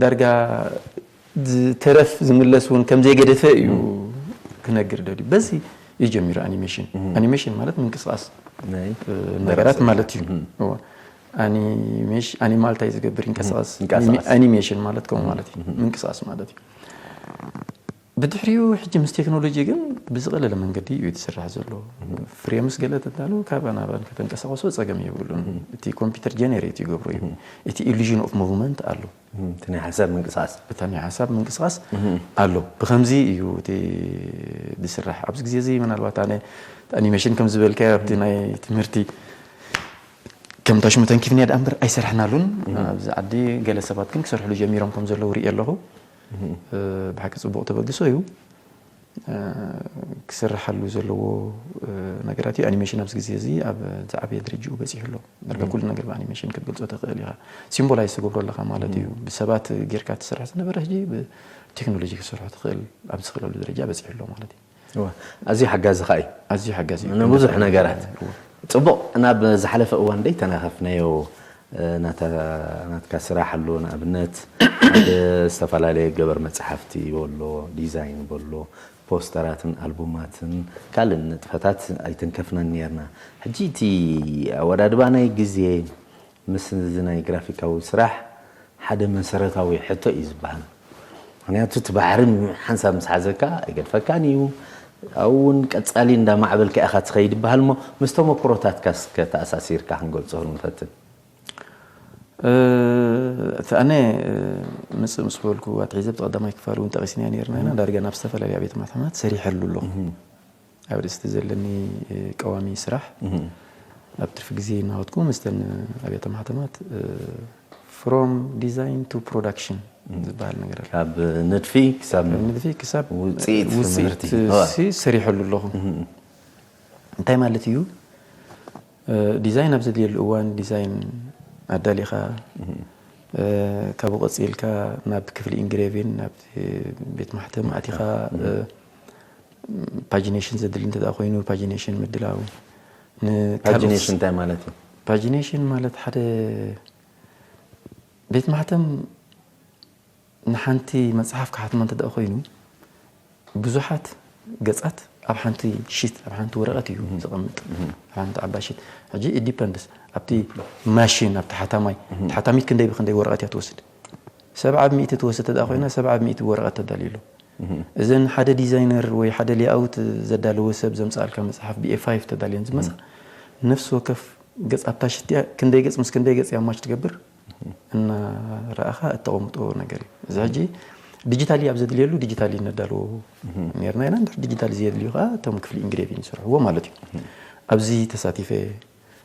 ዳርጋ ዝተረፍ ዝምለስ እውን ከም ዘይገደፈ እዩ ክነግር ደልዩ። በዚ እዩ ጀሚሩ ኣኒሜሽን። ኣኒሜሽን ማለት ምንቅስቓስ፣ ናይ እ፣ ነገራት ማለት እዩ። እዎ። ኣኒሜሽ-፣ ኣኒማል እንታይ ዝገብር? ይንቀሳቐስ። ይንቀሳቐስ። ኣኒሜ-፣ ኣኒሜሽን ማለት ከምኡ ማለት እዩ። ምንቅስቓስ ማለት እዩ። ብድሕሪኡ ሕጂ ምስ ቴክኖሎጂ ግን ብዝቐለለ መንገዲ እዩ ዝስራሕ ዘሎ። ፍሬምስ ገለ ተዳሉ፣ ካባን ናባን ከተንቀሳቕሶ ጸገም የብሉን። እቲ ኮምፒውተር ጀነሬት ይገብሮ እዩ። እቲ ኢሉዥን ኦፍ ሙቭመንት ኣሎ። እም፣ እቲ ናይ ሓሳብ ምንቅስቓስ። እቲ ናይ ሓሳብ ምንቅስቓስ ኣሎ። ብኸምዚ እዩ እቲ ዝስራሕ። ኣብዚ ግዜ እዚ ምናልባት ኣነ ኣኒሜሽን ከም ዝበልካዮ ኣብቲ ናይ ትምህርቲ ከም ታሽሙ ተንኪፍንያ ደኣ እምበር ኣይሰርሕናሉን። ኣብዚ ዓዲ ገለ ሰባት ግን ክሰርሕሉ ጀሚሮም ከም ዘለዉ ርኢ ኣለኹ። እ፣ ብሓቂ ጽቡቕ ተበግሶ እዩ። እ፣ ክስርሓሉ ዘለዎ፣ እ፣ ነገራት እዩ። ኣኒሜሽን ኣብዚ ግዜ እዚ ኣብ ዝዓበየ ደረጃኡ በጺሑ ኣሎ። ዳርጋ ኩሉ ነገር ብኣኒሜሽን ክትገልጾ ትኽእል ኢኻ። ሲምቦላይዝ ትገብሮ ኣለኻ ማለት እዩ። ብሰባት ጌርካ ትስራሕ ዝነበረ ሕጂ ብቴክኖሎጂ ክትሰርሖ ትኽእል፣ ኣብ ዝኽእለሉ ደረጃ በጺሑ ኣሎ ማለት እዩ። እወ፣ ኣዝዩ ሓጋዚ ኸኣ እዩ። ኣዝዩ ሓጋዚ እዩ። ንብዙሕ ነገራት። እወ። ጽቡቕ፣ ናብ ዝሓለፈ እዋን ደይ ተናኸፍናዮ፣ እ፣ ናታ-፣ ናትካ ስራሕ ኣሎ፣ ንኣብነት፣ ሓደ ዝተፈላለየ ገበር መጽሓፍቲ በሎ፣ ዲዛይን በሎ፣ ፖስተራትን ኣልቡማትን ካልእን ንጥፈታት ኣይተንከፍናን ኔርና። ሕጂ እቲ ኣወዳድባ ናይ ግዜ ምስ እዚ ናይ ግራፊካዊ ስራሕ ሓደ መሰረታዊ ሕቶ እዩ ዝበሃል። ምኽንያቱ እቲ ባሕሪ ሓንሳብ ምስ ሓዘካ ኣይገድፈካን እዩ። ኣብኡ እውን ቀጻሊ እንዳማዕበልካ ኢኻ ትኸይድ ይበሃል እሞ፣ ምስ ተመኩሮታትካ እስከ ተኣሳሲርካ ክንገልጾ ንፈትን። እ፣ እቲ ኣነ፣ እ፣ ምጽእ ምስ በልኩ ኣትሒዘ ብቲ ቀዳማይ ክፋል እውን ጠቒስናዮ ኔርና ኢና። ዳርጋ ናብ ዝተፈላለዩ ኣብያተ ማሕተማት ሰሪሐሉ ኣለኹ። ኣብ ርእስቲ ዘለኒ፣ እ፣ ቀዋሚ ስራሕ ኣብ ትርፊ ግዜ እናኸድኩ ምስተን ኣብያተ ማሕተማት፣ እ፣ from design to production ዝበሃል ነገር ኣሎ። ካብ ንድፊ ክሳብ ካብ ንድፊ ክሳብ ውጽኢት ውጽኢት ምህርቲ። ሲ ሰሪሐሉ ኣለኹ። እንታይ ማለት እዩ? እ፣ ዲዛይን ኣብ ዘድልየሉ እዋን ዲዛይን ኣዳሊኻ፣ እ፣ ካብኡ ቀጺልካ ናብ ክፍሊ ኢንግሬቪን፣ ናብ ቤት ማሕተም ኣቲኻ፣ እ፣ ፓጂኔሽን ዘድሊ እንተ ደኣ ኮይኑ፣ ፓጂኔሽን ምድላው። ንካልኦት ፓጂኔሽን እንታይ ማለት እዩ? ፓጂኔሽን ማለት ሓደ ቤት ማሕተም ንሓንቲ መጽሓፍ ክሓትማ እንተ ደኣ ኮይኑ፣ ብዙሓት ገጻት ኣብ ሓንቲ ሺት፣ ኣብ ሓንቲ ወረቐት እዩ ዘቐምጥ። ኣብ ሓንቲ ዓባይ ሺት። ሕጂ it depends ኣብቲ ማሽን፣ ኣብቲ ሓታማይ። እታ ሓታሚት ክንደይ ብክንደይ ወረቐት እያ ትወስድ? ሰብዓ ብሚእቲ ትወስድ እንተ ደኣ ኮይና፣ ሰብዓ ብሚእቲ ወረቐት ተዳልዩ ኣሎ። እዘን ሓደ ዲዛይነር ወይ ሓደ ሌኣውት ዘዳለወ ሰብ ዘምጽኣልካ መጽሓፍ ብኤ ፋይቭ ተዳልየን ዝመጻ፣ ነፍሲ ወከፍ ገጽ ኣብታ ሽት እያ፣ ክንደይ ገጽ ምስ ክንደይ ገጽ እያ ማች ትገብር፣ እናረኣኻ እተቐምጦ ነገር እዩ። እዚ ሕጂ ዲጂታሊ ኣብ ዘድልየሉ ዲጂታሊ ነዳልዎ ኔርና ኢና። እንድሕር ዲጂታሊ ዘየድልዩ ከኣ እቶም ክፍሊ ኢንግሬቪን ይሰርሕዎ ማለት እዩ። ኣብዚ ተሳቲፈ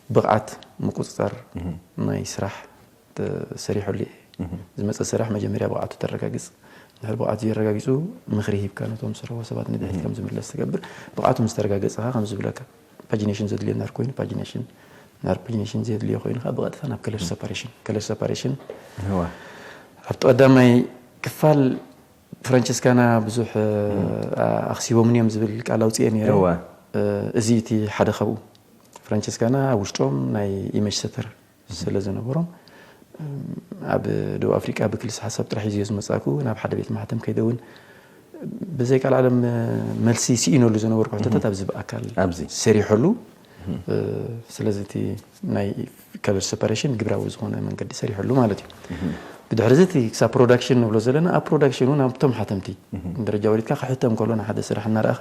ብቕዓት ምቁጽጻር ናይ ስራሕ ተሰሪሖሉ እየ። ዝመጸ ስራሕ መጀመርያ ብቕዓቱ ተረጋግጽ፣ ድሕሪ ብቕዓት ዘየረጋጊጹ ምኽሪ ሂብካ ነቶም ዝሰርሕዎ ሰባት ንድሕሪት ከም ዝምለስ ትገብር። ብቕዓቱ ምስ ተረጋገጸ ከኣ ከም ዝብለካ ፓጂኔሽን ዘድልዮ ናር ኮይኑ ፓጂኔሽን፣ ናር ፓጂኔሽን ዘየድልዮ ኮይኑ ከኣ ብቐጥታ ናብ ከለር ሰፓሬሽን። ከለር ሰፓሬሽን እዋ ኣብቲ ቀዳማይ ክፋል ፍራንቸስካና ብዙሕ ኣኽሲቦምን እዮም ዝብል ቃል ኣውፅኤ ነይረ። እዋ እዚ እቲ ሓደ ካብኡ ፍራንቸስካና ኣብ ውሽጦም ናይ ኢመጅ ሰተር ስለ ዝነበሮም ኣብ ደቡብ ኣፍሪቃ ብክልሲ ሓሳብ ጥራሕ እዩ ዝመፃኩ። ናብ ሓደ ቤት ማሕተም ከይደ እውን ብዘይ ቃል ዓለም መልሲ ስኢነሉ ዝነበርኩ ሕቶታት ኣብዚ ብኣካል ኣብዚ ሰሪሐሉ። ስለዚ እቲ ናይ ከለር ሰፓሬሽን ግብራዊ ዝኾነ መንገዲ ሰሪሐሉ ማለት እዩ። ብድሕሪ እዚ እቲ ክሳብ ፕሮዳክሽን ንብሎ ዘለና ኣብ ፕሮዳክሽኑ ናብቶም ሓተምቲ ደረጃ ወሪድካ ክሕተም ከሎ ንሓደ ስራሕ እናረኣኻ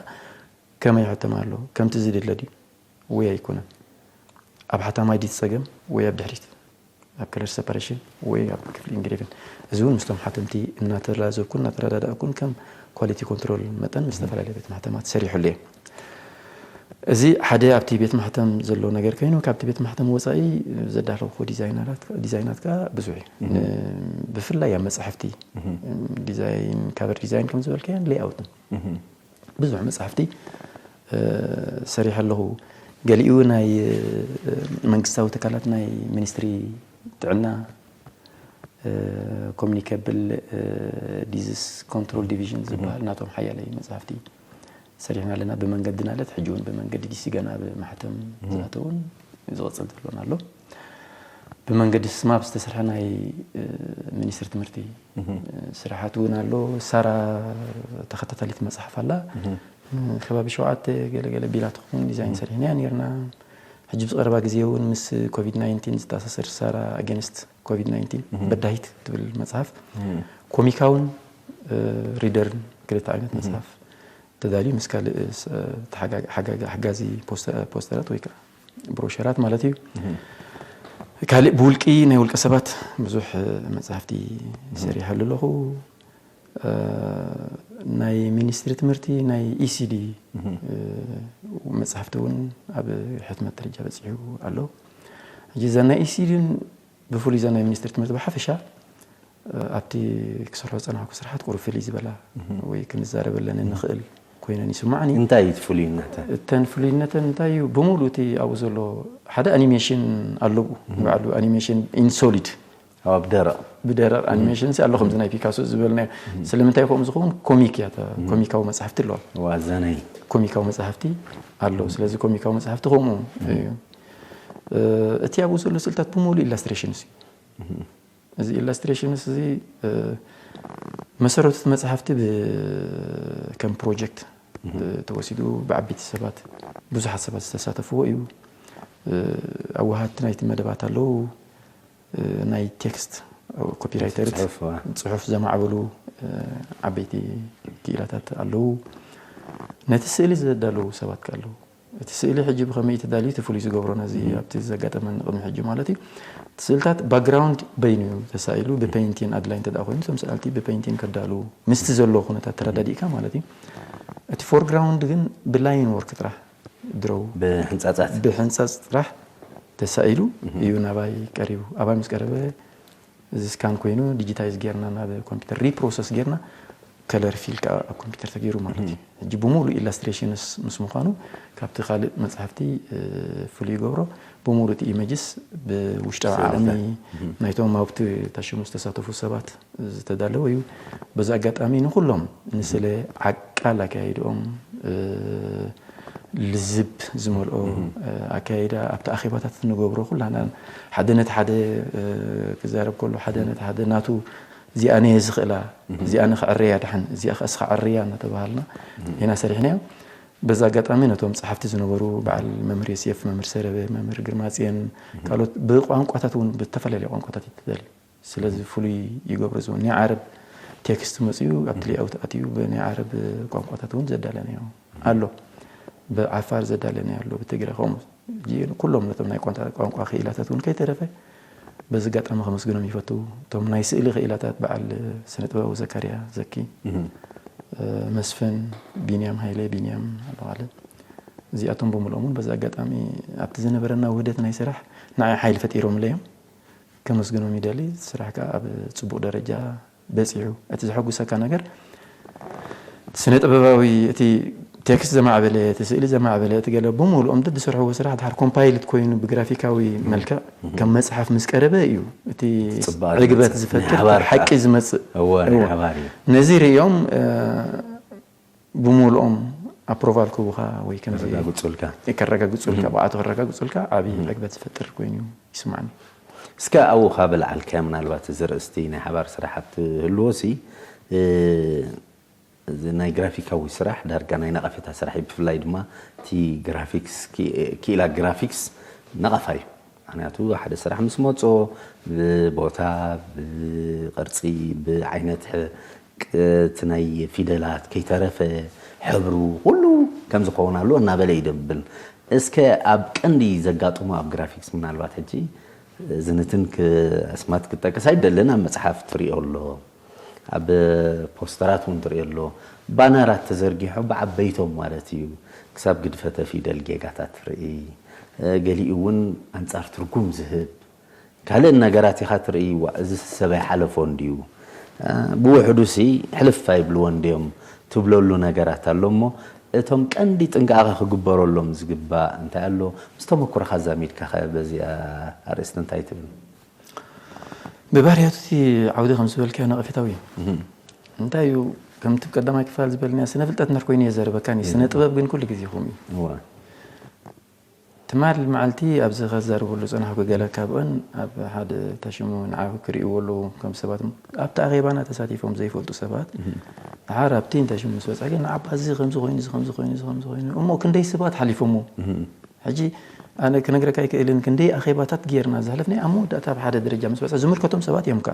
ከመይ ይሕተም ኣሎ ከምቲ ዝድለ ድዩ ወይ ኣይኮነን፣ ኣብ ሓታማይ ድዩ ጸገም ወይ ኣብ ድሕሪት ኣብ ከለር ሰፓሬሽን ወይ ኣብ ክፍሊ ኢንግሬቭን። እዚ እውን ምስቶም ሓተምቲ እናተላዘብኩን እናተረዳዳእኩን ከም ኳሊቲ ኮንትሮል መጠን ምስ ዝተፈላለዩ ቤት ማሕተማት ሰሪሑሉ እየ። እዚ ሓደ ኣብቲ ቤት ማሕተም ዘሎ ነገር ኮይኑ ካብቲ ቤት ማሕተም ወፃኢ ዘዳለኹ ዲዛይናት ከዓ ብዙሕ እዩ። ብፍላይ ኣብ መፅሓፍቲ ዲዛይን ካቨር ዲዛይን ከም ዝበልካዮን ሌይኣውትን ብዙሕ መፅሓፍቲ ሰሪሐ ኣለኹ። ገሊኡ ናይ መንግስታዊ ትካላት ናይ ሚኒስትሪ ጥዕና ኮሚኒኬብል ዲዚዝ ኮንትሮል ዲቪዥን ዝበሃል ናቶም ሓያለይ መፅሓፍቲ ሰሪሕና ኣለና። ብመንገዲ ናለት ሕጂ እውን ብመንገዲ ዲሲ ገና ኣብ ማሕተም ዝኣተውን ዝቕፅል ዘሎን ኣሎ። ብመንገዲ ስማብ ዝተሰርሐ ናይ ሚኒስትሪ ትምህርቲ ስራሓት እውን ኣሎ። ሳራ ተኸታታሊት መፅሓፍ ኣላ። ከባቢ ሸውዓተ ገለገለ ቢላ ትኸውን ዲዛይን ሰሪሕናያ ነርና። ሕጂ ብዝቐረባ ግዜ እውን ምስ ኮቪድ ናይንቲን ዝተኣሳሰር ሳራ ኣጌንስት ኮቪድ ናይንቲን በዳሂት ትብል መፅሓፍ ኮሚካውን ሪደርን ክልተ ዓይነት መፅሓፍ ተዳልዩ ምስ ካልእ ሓጋዚ ፖስተራት ወይ ከዓ ብሮሸራት ማለት እዩ። ካልእ ብውልቂ ናይ ውልቀ ሰባት ብዙሕ መፅሓፍቲ ሰሪሐሉ ኣለኹ። ናይ ሚኒስትሪ ትምህርቲ ናይ ኢሲዲ መፅሓፍቲ እውን ኣብ ሕትመት ደረጃ በፂሑ ኣሎ። ሕጂ እዛ ናይ ኢሲዲን ብፍሉይ እዛ ናይ ሚኒስትሪ ትምህርቲ ብሓፈሻ ኣብቲ ክሰርሖ ዝፀናሕኩ ስራሓት ቁሩብ ፍልይ ዝበላ ወይ ክንዛረበለን እንኽእል ኮይነን ይስማዕኒ። እንታይ እዩ እቲ ፍሉይነተን? እተን ፍሉይነተን እንታይ እዩ? ብምሉእ እቲ ኣብኡ ዘሎ ሓደ ኣኒሜሽን ኣለብኡ ባዕሉ ኣኒሜሽን ኢንሶሊድ ኣብ ደረቕ ብደረቕ ኣኒሜሽን ኣሎ ከምዚ ናይ ፒካሶ ዝበልናዮ። ስለምንታይ ከምኡ ዝኸውን ኮሚክ እያ ኮሚካዊ መፅሓፍቲ ኣለዋ። ዋዛናይ ኮሚካዊ መፅሓፍቲ ኣሎ። ስለዚ ኮሚካዊ መፅሓፍቲ ከምኡ እዩ። እቲ ኣብኡ ዘሎ ስእልታት ብምሉእ ኢላስትሬሽንስ እዩ። እዚ ኢላስትሬሽንስ እዚ መሰረቱ እቲ መፅሓፍቲ ከም ፕሮጀክት ተወሲዱ ብዓበይቲ ሰባት ብዙሓት ሰባት ዝተሳተፍዎ እዩ። ኣወሃድቲ ናይቲ መደባት ኣለዉ። ናይ ቴክስት ኮፒራይተርት ጽሑፍ ጽሑፍ ዘማዕበሉ ዓበይቲ ክኢላታት ኣለዉ። ነቲ ስእሊ ዘዳለዉ ሰባት ከ ኣለዉ። እቲ ስእሊ ሕጂ ብኸመይ እዩ ተዳልዩ እቲ ፍሉይ ዝገብሮ ነዚ ኣብቲ ዘጋጠመኒ ቅድሚ ሕጂ ማለት እዩ። እቲ ስእልታት ባክግራውንድ በይኑ እዩ ተሳኢሉ ብፔይንቲን ኣድላይ እንተ ደኣ ኮይኑ እቶም ሰኣልቲ ብፔይንቲን ከዳልዉ ምስቲ ዘሎ ኩነታት ተረዳዲእካ ማለት እዩ። እቲ ፎርግራውንድ ግን ብላይን ወርክ ጥራሕ ድረው ብሕንጻጻት ብሕንጻጽ ጥራሕ ተሳኢሉ እዩ ናባይ ቀሪቡ። ኣባይ ምስ ቀረበ እዚ ስካን ኮይኑ ዲጂታይዝ ጌርና ናብ ኮምፒውተር ሪፕሮሰስ ጌርና ከለር ፊል ከዓ ኣብ ኮምፒውተር ተገይሩ ማለት እዩ። ሕጂ ብሙሉ ኢላስትሬሽንስ ምስ ምዃኑ ካብቲ ካልእ መፅሓፍቲ ፍሉይ ይገብሮ። ብሙሉ እቲ ኢመጅስ ብውሽጣዊ ዓቕሚ ናይቶም ኣብቲ ታሽሙ ዝተሳተፉ ሰባት ዝተዳለወ እዩ። በዚ ኣጋጣሚ ንኩሎም ንስለ ዓቃል ኣካይድኦም ልዝብ ዝመልኦ ኣካይዳ ኣብቲ ኣኼባታት ንገብሮ ኩላና ሓደ ነቲ ሓደ ክዛረብ ከሎ ሓደ ነቲ ሓደ ናቱ እዚኣ ነየ ዝኽእላ እዚኣ ንክዕረያ ድሓን እዚኣ ከ እስኻ ዕርያ እናተባሃልና ኢና ሰሪሕናዮ። በዚ ኣጋጣሚ ነቶም ጸሓፍቲ ዝነበሩ በዓል መምህር ዮሴፍ፣ መምህር ሰረበ፣ መምህር ግርማጽዮን ካልኦት ብቋንቋታት እውን ብተፈላለየ ቋንቋታት እዩ ተዳልዩ። ስለዚ ፍሉይ ይገብሮ እዚ ናይ ዓረብ ቴክስት መፅኡ ኣብቲ ሌኣውት ኣትዩ ብናይ ዓረብ ቋንቋታት እውን ዘዳለናዮ ኣሎ። ብዓፋር ዘዳለናዮ ኣሎ፣ ብትግረ ከምኡ። ሕጂ ኩሎም ነቶም ናይ ቋንቋ ክኢላታት እውን ከይተረፈ በዚ ኣጋጣሚ ከመስግኖም ይፈቱ። እቶም ናይ ስእሊ ክኢላታት በዓል ስነ ጥበባዊ ዘካርያ ዘኪ፣ መስፍን፣ ቢንያም ሃይለ፣ ቢንያም ኣለዋለ እዚኣቶም ብምልኦም እውን በዚ ኣጋጣሚ ኣብቲ ዝነበረና ውህደት ናይ ስራሕ ንዓይ ሓይሊ ፈጢሮምለይ እዮም። ከመስግኖም ይደሊ። ስራሕ ከዓ ኣብ ፅቡቕ ደረጃ በጺሑ። እቲ ዘሐጉሰካ ነገር ስነ ጥበባዊ፣ እቲ ቴክስት ዘማዕበለ፣ እቲ ስእሊ ዘማዕበለ፣ እቲ ገለ ብምሉኦም ደድሰርሕዎ ስራሕ ድሓር ኮምፓይልድ ኮይኑ ብግራፊካዊ መልክዕ ከም መጽሓፍ ምስ ቀረበ እዩ እቲ ዕግበት ዝፈጥር ሓቂ ዝመጽእ። እወ ናይ ሓባር እዩ። ነዚ ርእዮም ብምሉኦም ኣፕሮቫል ክቡኻ ወይ ከምዚ ከረጋግጹልካ። ከረጋግጹልካ ብኣቶ ከረጋግጹልካ ዓቢ ዕግበት ዝፈጥር ኮይኑ ይስማዕኒ። እስከ ኣብኡ ካብ ልዓልካዮ ምናልባት እዚ ርእስቲ ናይ ሓባር ስራሓት ህልዎ ሲ እዚ ናይ ግራፊካዊ ስራሕ ዳርጋ ናይ ነቐፌታ ስራሕ እዩ። ብፍላይ ድማ እቲ ግራፊክስ ክኢላ ግራፊክስ ነቐፋ እዩ። ምክንያቱ ሓደ ስራሕ ምስ መጾ ብቦታ ብቅርጺ ብዓይነት እቲ ናይ ፊደላት ከይተረፈ ሕብሩ ኩሉ ከም ዝኸውን ኣሎ እናበለ እዩ ደብል። እስከ ኣብ ቀንዲ ዘጋጥሙ ኣብ ግራፊክስ ምናልባት ሕጂ ዝንትን ኣስማት ክጠቅስ ኣይደልን ኣብ መጽሓፍ ትሪኦ ኣሎ ኣብ ፖስተራት እውን ትሪኦ ኣሎ ባነራት ተዘርጊሖ ብዓበይቶም ማለት እዩ ክሳብ ግድፈተ ፊደል ጌጋታት ትርኢ ገሊኡ እውን ኣንጻር ትርጉም ዝህብ ካልእ ነገራት ኢኻ ትርኢ ዋ እዚ ሰብ ኣይሓለፎ እንድዩ ብውሕዱ ሲ ሕልፍ ኣይብልዎ እንድዮም ትብለሉ ነገራት ኣሎ እሞ እቶም ቀንዲ ጥንቃቐ ክግበረሎም ዝግባእ እንታይ ኣሎ ምስ ተመኩሮኻ ኣዛሚድካ ኸ በዚኣ ኣርእስቲ እንታይ ትብል ብባህርያቱ እቲ ዓውዲ ከም ዝበልካዮ ነቐፌታዊ እዩ እንታይ እዩ ከምቲ ቀዳማይ ክፋል ዝበልናዮ ስነ ፍልጠት እንድሕር ኮይኑ እየ ዘረበካኒ ስነ ጥበብ ግን ኩሉ ግዜ ከምኡ እዩ ትማል መዓልቲ ኣብዚ ከዛርበሉ ዝጸናሕኩ ገለ ካብአን ኣብ ሓደ ተሽሙ ንዓኹ ክርእይዎ ኣለዎም ከም ሰባት ኣብቲ ኣኼባና ተሳቲፎም ዘይፈልጡ ሰባት ድሓር ኣብቲ እንተሽሙ ምስ በጽሐ ግን ንዓባ እዚ ከምዚ ኮይኑ እዚ ከምዚ ኮይኑ እዚ ከምዚ ኮይኑ እሞ ክንደይ ሰባት ሓሊፎሞ ሕጂ ኣነ ክነግረካ ይክእልን ክንደይ ኣኼባታት ጌርና ዘሕለፍና ኣብ መወዳእታ ኣብ ሓደ ደረጃ ምስ በጽሐ ዝምልከቶም ሰባት እዮም ከ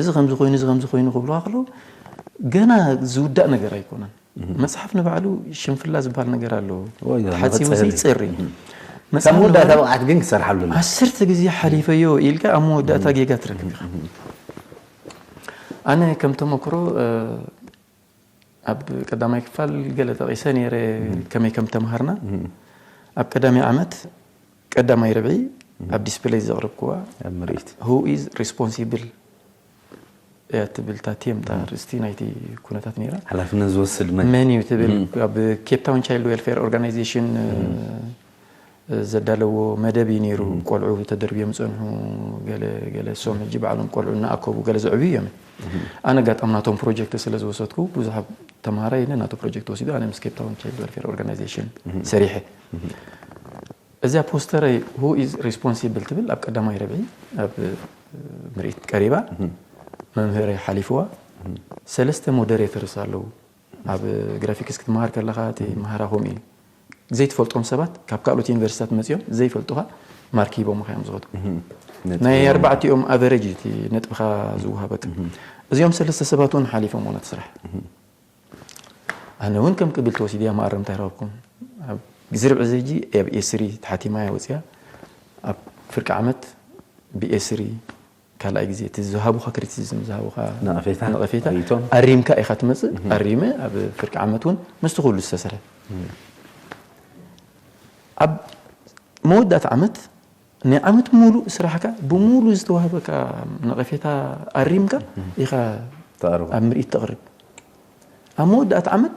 እዚ ከምዚ ኮይኑ እዚ ከምዚ ኮይኑ ክብሉካ ከለዉ ገና ዝውዳእ ነገር ኣይኮነን መጽሓፍ ንባዕሉ ሽንፍላ ዝበሃል ነገር ኣሎ። ተሓጺቡ ዘይጸሪ። መጽሓፍ ንባዕሉ ብቕዓት ግን ክሰርሓሉ ኣሎ። ዓሰርተ ግዜ ሓሊፈዮ ኢልካ ኣብ መወዳእታ ጌጋ ትረክብ ኢኻ። ኣነ ከም ተመክሮ ኣብ ቀዳማይ ክፋል ገለ ጠቒሰ ነይረ ከመይ ከም ተምሃርና ኣብ ቀዳማይ ዓመት ቀዳማይ ርብዒ ኣብ ዲስፕለይ ዘቕረብክዋ ኣብ ምርኢት who is responsible እያ ትብል እታ ቴም እታ ርእስቲ ናይቲ ኩነታት ነይራ። ሓላፍነት ዝወስድ መን? መን እዩ ትብል ኣብ ኬፕ ታውን ቻይልድ ዌልፌር ኦርጋናይዜሽን ዘዳለዎ መደብ እዩ ነይሩ። ቆልዑ ተደርብዮም ዝጸንሑ ገለ ገለ እሶም ሕጂ ባዕሎም ቆልዑ እናኣከቡ ገለ ዘዕብዩ እዮም። ኣነ ኣጋጣሚ ናቶም ፕሮጀክት ስለ ዝወሰድኩ ብዙሕ ተምሃራይ ነናቱ ፕሮጀክት ወሲዱ ኣነ ምስ ኬፕ ታውን ቻይልድ ዌልፌር ኦርጋናይዜሽን ሰሪሐ። እዚኣ ፖስተረይ who is responsible ትብል ኣብ ቀዳማይ ረብዒ ኣብ ምርኢት ቀሪባ መምህረይ ሓሊፍዋ ሰለስተ ሞደሬተርስ ኣለዉ ኣብ ግራፊክስ ክትመሃር ከለኻ እቲ መሃራ ከምኡ እዩ ዘይትፈልጦም ሰባት ካብ ካልኦት ዩኒቨርሲታት መፅኦም ዘይፈልጡኻ ማርክ ሂቦምኻ እዮም ዝኸዱ ናይ ኣርባዕቲኦም ኣቨሬጅ እቲ ነጥብኻ ዝወሃበካ እዚኦም ሰለስተ ሰባት እውን ሓሊፎም ነቲ ስራሕ ኣነ እውን ከም ቅብል ተወሲድያ መኣረምታ ይረኸብኩም። ኣብ ግዜ ርብዒ ዘጂ ኣብ ኤስሪ ተሓቲማ እያ ወፅያ። ኣብ ፍርቂ ዓመት ብኤስሪ ካልኣይ ግዜ እቲ ዝሃቡኻ ክሪቲሲዝም ዝሃቡኻ ነቐፌታ ነቐፌታ ሪኢቶም ኣሪምካ ኢኻ ትመፅእ። ኣሪመ ኣብ ፍርቂ ዓመት እውን ምስቲ ኩሉ ዝተሰርሐ ኣብ መወዳእታ ዓመት ናይ ዓመት ሙሉእ ስራሕካ ብሙሉእ ዝተዋህበካ ነቐፌታ ኣሪምካ ኢኻ ተቕርቦ ኣብ ምርኢት ተቕርብ። ኣብ መወዳእታ ዓመት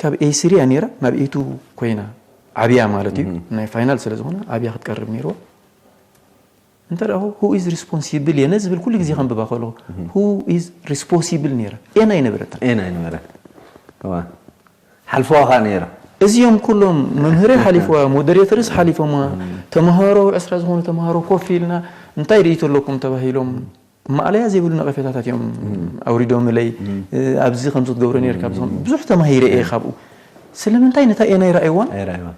ካብ ኤ ስሪ እያ ነይራ ናብ ኤ ቱ ኮይና ዓብያ ማለት እዩ ናይ ፋይናል ስለ ዝኾነ ዓብያ ክትቀርብ ነይርዋ። እንተ ደኣ who is responsible እየ ነዚ ዝብል ኩሉ ግዜ ከንብባ ከለኹ who is responsible ነይራ ኤና ኣይነበረትን። ኤና ኣይነበረ እዋ ሓልፈዋ ከዓ ነይራ እዚኦም ኩሎም መምህረይ ሓሊፍዋ ሞደሬተርስ ሓሊፎማ ተምሃሮ ዕስራ ዝኾኑ ተምሃሮ ኮፍ ኢልና እንታይ ርእይቶ ኣለኩም ተባሂሎም ማእለያ ዘይብሉ ነቐፌታታት እዮም ኣውሪዶምለይ ኣብዚ ከምዚ ክትገብሮ ነርካ ብዙሕ ተማሂረ እየ ካብኡ ስለምንታይ ነታ እየ ናይ ረኣይዋን ኣይረኣይዋ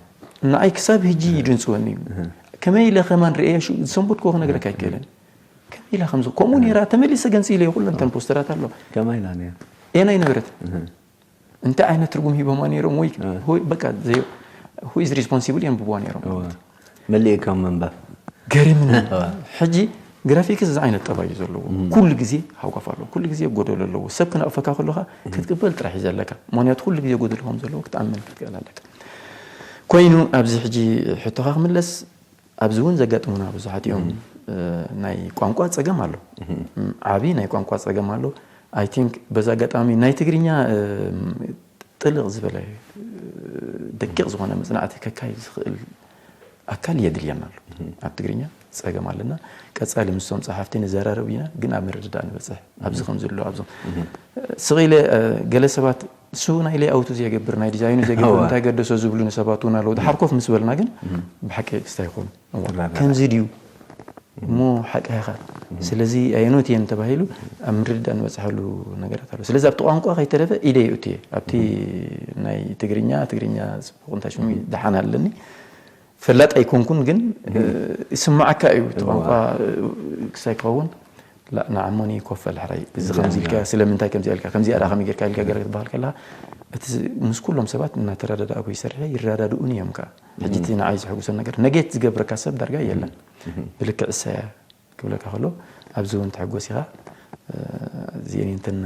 ንዓይ ክሳብ ህጂ ይድንፅወኒ እዩ ከመይ ኢለ ከማን ርእየ ዝሰንበድክዎ ክነግረካ ኣይክእልን ከመይ ኢለ ከምዚ ከምኡ ነይራ ተመሊሰ ገንፂለ እየ ኩለን ተን ፖስተራት ኣሎ ከማይ ኢላ ነይራ እየ ናይ ነበረት እንታይ ዓይነት ትርጉም ሂቦማ ነይሮም ወይ ወይ በቃ ዘይ who is responsible የንብብዋ ነይሮም መሊእካ ምንባብ ገሪምኒ ሕጂ ግራፊክስ እዚ ዓይነት ጠባይ እዩ ዘለዎ ኩሉ ግዜ ሃጓፍ ኣለዎ ኩሉ ግዜ ጎደሎ ኣለዎ ሰብ ክነቕፈካ ከለካ ክትቅበል ጥራሕ እዩ ዘለካ ምክንያቱ ኩሉ ግዜ ጎደሎ ከም ዘለዎ ክትኣምን ክትክእል ኣለካ ኮይኑ ኣብዚ ሕጂ ሕቶካ ክምለስ ኣብዚ እውን ዘጋጥሙና ብዙሓት እዮም ናይ ቋንቋ ጸገም ኣሎ። ዓቢ ናይ ቋንቋ ጸገም ኣሎ። I think በዛ ኣጋጣሚ ናይ ትግርኛ ጥልቕ ዝበለ ደቂቕ ዝኾነ መጽናዕቲ ከካይድ ዝኽእል ኣካል የድልየና ኣሎ። ኣብ ትግርኛ ጸገም ኣለና። ቀጻሊ ምስቶም ጸሓፍቲ ንዘራረብ ኢና፣ ግን ኣብ ምርድዳእ ንበጽሕ። ኣብዚ ከም ዘሎ ኣብዞም ስቕ ኢለ ገለ ሰባት እሱ ናይ ሌኣውቱ ዘየገብር ናይ ዲዛይኑ ዘየገብር እንታይ ገደሶ ዝብሉ ንሰባት እውን ኣለዉ። ድሓር ኮፍ ምስ በልና ግን ብሓቂ ክስታይ ይኾኑ ከምዚ ድዩ እሞ ሓቂ ኢኻ። ስለዚ ኣየኖት እየን ተባሂሉ ኣብ ምርድዳእ ንበፅሐሉ ነገራት ኣሎ። ስለዚ ኣብቲ ቋንቋ ከይተረፈ ኢደ ይእቱ እየ ኣብቲ ናይ ትግርኛ ትግርኛ ፅቡቕ እንታይ ሽሙ ደሓን ኣለኒ ፈላጥ ኣይኮንኩን ግን ይስማዓካ እዩ እቲ ቋንቋ ክሳይ ክኸውን ንዓሞኒ ኮፍ በል ሕራይ እዚ ከምዚ ኢልካ ስለምንታይ ከምዚ ኢልካ ከምዚ ኣዳ ከመይ ጌርካ ኢልካ ገለ ክትበሃል ከለካ እቲ ምስ ኩሎም ሰባት እናተረዳዳእኩ ይሰርሐ ይረዳድኡኒ እዮም ከዓ ሕጂ እቲ ንዓይ ዝሕጉሰን ነገር ነጌት ዝገብረካ ሰብ ዳርጋ የለን ብልክዕ እሰያ ክብለካ ከሎ ኣብዚ እውን ትሕጎስ ኢኻ እዚአን እንትን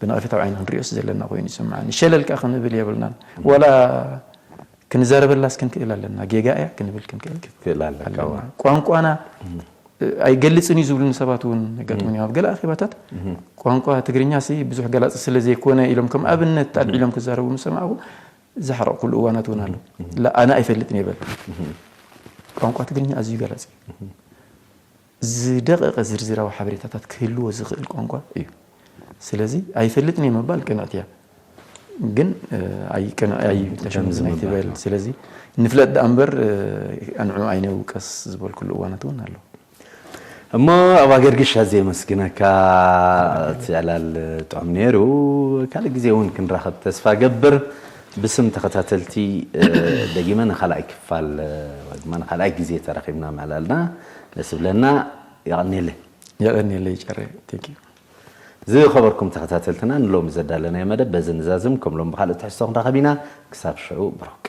ብነቐፌታዊ ዓይኒ ክንሪኦስ ዘለና ኮይኑ ይስምዓኒ ሸለል ከዓ ክንብል የብልናን ዋላ ክንዛረበላስ ክንክእል ኣለና ጌጋ እያ ክንብል ክንክእል ክእል ኣለካ ኣለና ቋንቋና ኣይገልጽን እዩ ዝብሉኒ ሰባት እውን የጋጥሙን እዮም ኣብ ገለ ኣኼባታት ቋንቋ ትግርኛ ሲ ብዙሕ ገላጺ ስለ ዘይኮነ ኢሎም ከም ኣብነት ኣልዒሎም ክዛረቡ ምስ ሰማዕኹ ዝሓረቕኩሉ እዋናት እውን ኣሎ ኣነ ኣይፈልጥን ይበል ቋንቋ ትግርኛ ኣዝዩ ገላጺ ዝደቐቐ ዝርዝራዊ ሓበሬታታት ክህልዎ ዝኽእል ቋንቋ እዩ ስለዚ ኣይፈልጥን እየ ምባል ቅንዕቲ እያ ግን ኣይቅንዕ ኣይተሽምዝን ኣይትበል ስለዚ ንፍለጥ ደኣ እምበር ኣንዑ ኣይነውቀስ ዝበልኩሉ እዋናት እውን ኣሎ እሞ ኣብ ኣገርግሽ ኣዝየ የመስግነካ እቲ ዕላል ጥዑም ነይሩ ካልእ ግዜ እውን ክንራኸብ ተስፋ ገብር ብስም ተኸታተልቲ ደጊመ ንኻልኣይ ክፋል ወይ ድማ ንኻልኣይ ግዜ ተራኺብና ምዕላልና ደስ ብለና የቐንየለይ የቐንየለይ ጨረ ቴንኪዩ ዝኸበርኩም ተኸታተልትና ንሎሚ ዘዳለናዮ መደብ በዚ ንዛዝም ከም ሎም ብካልእ ትሕዝቶ ክንራኸብ ኢና ክሳብ ሽዑ ብሩክ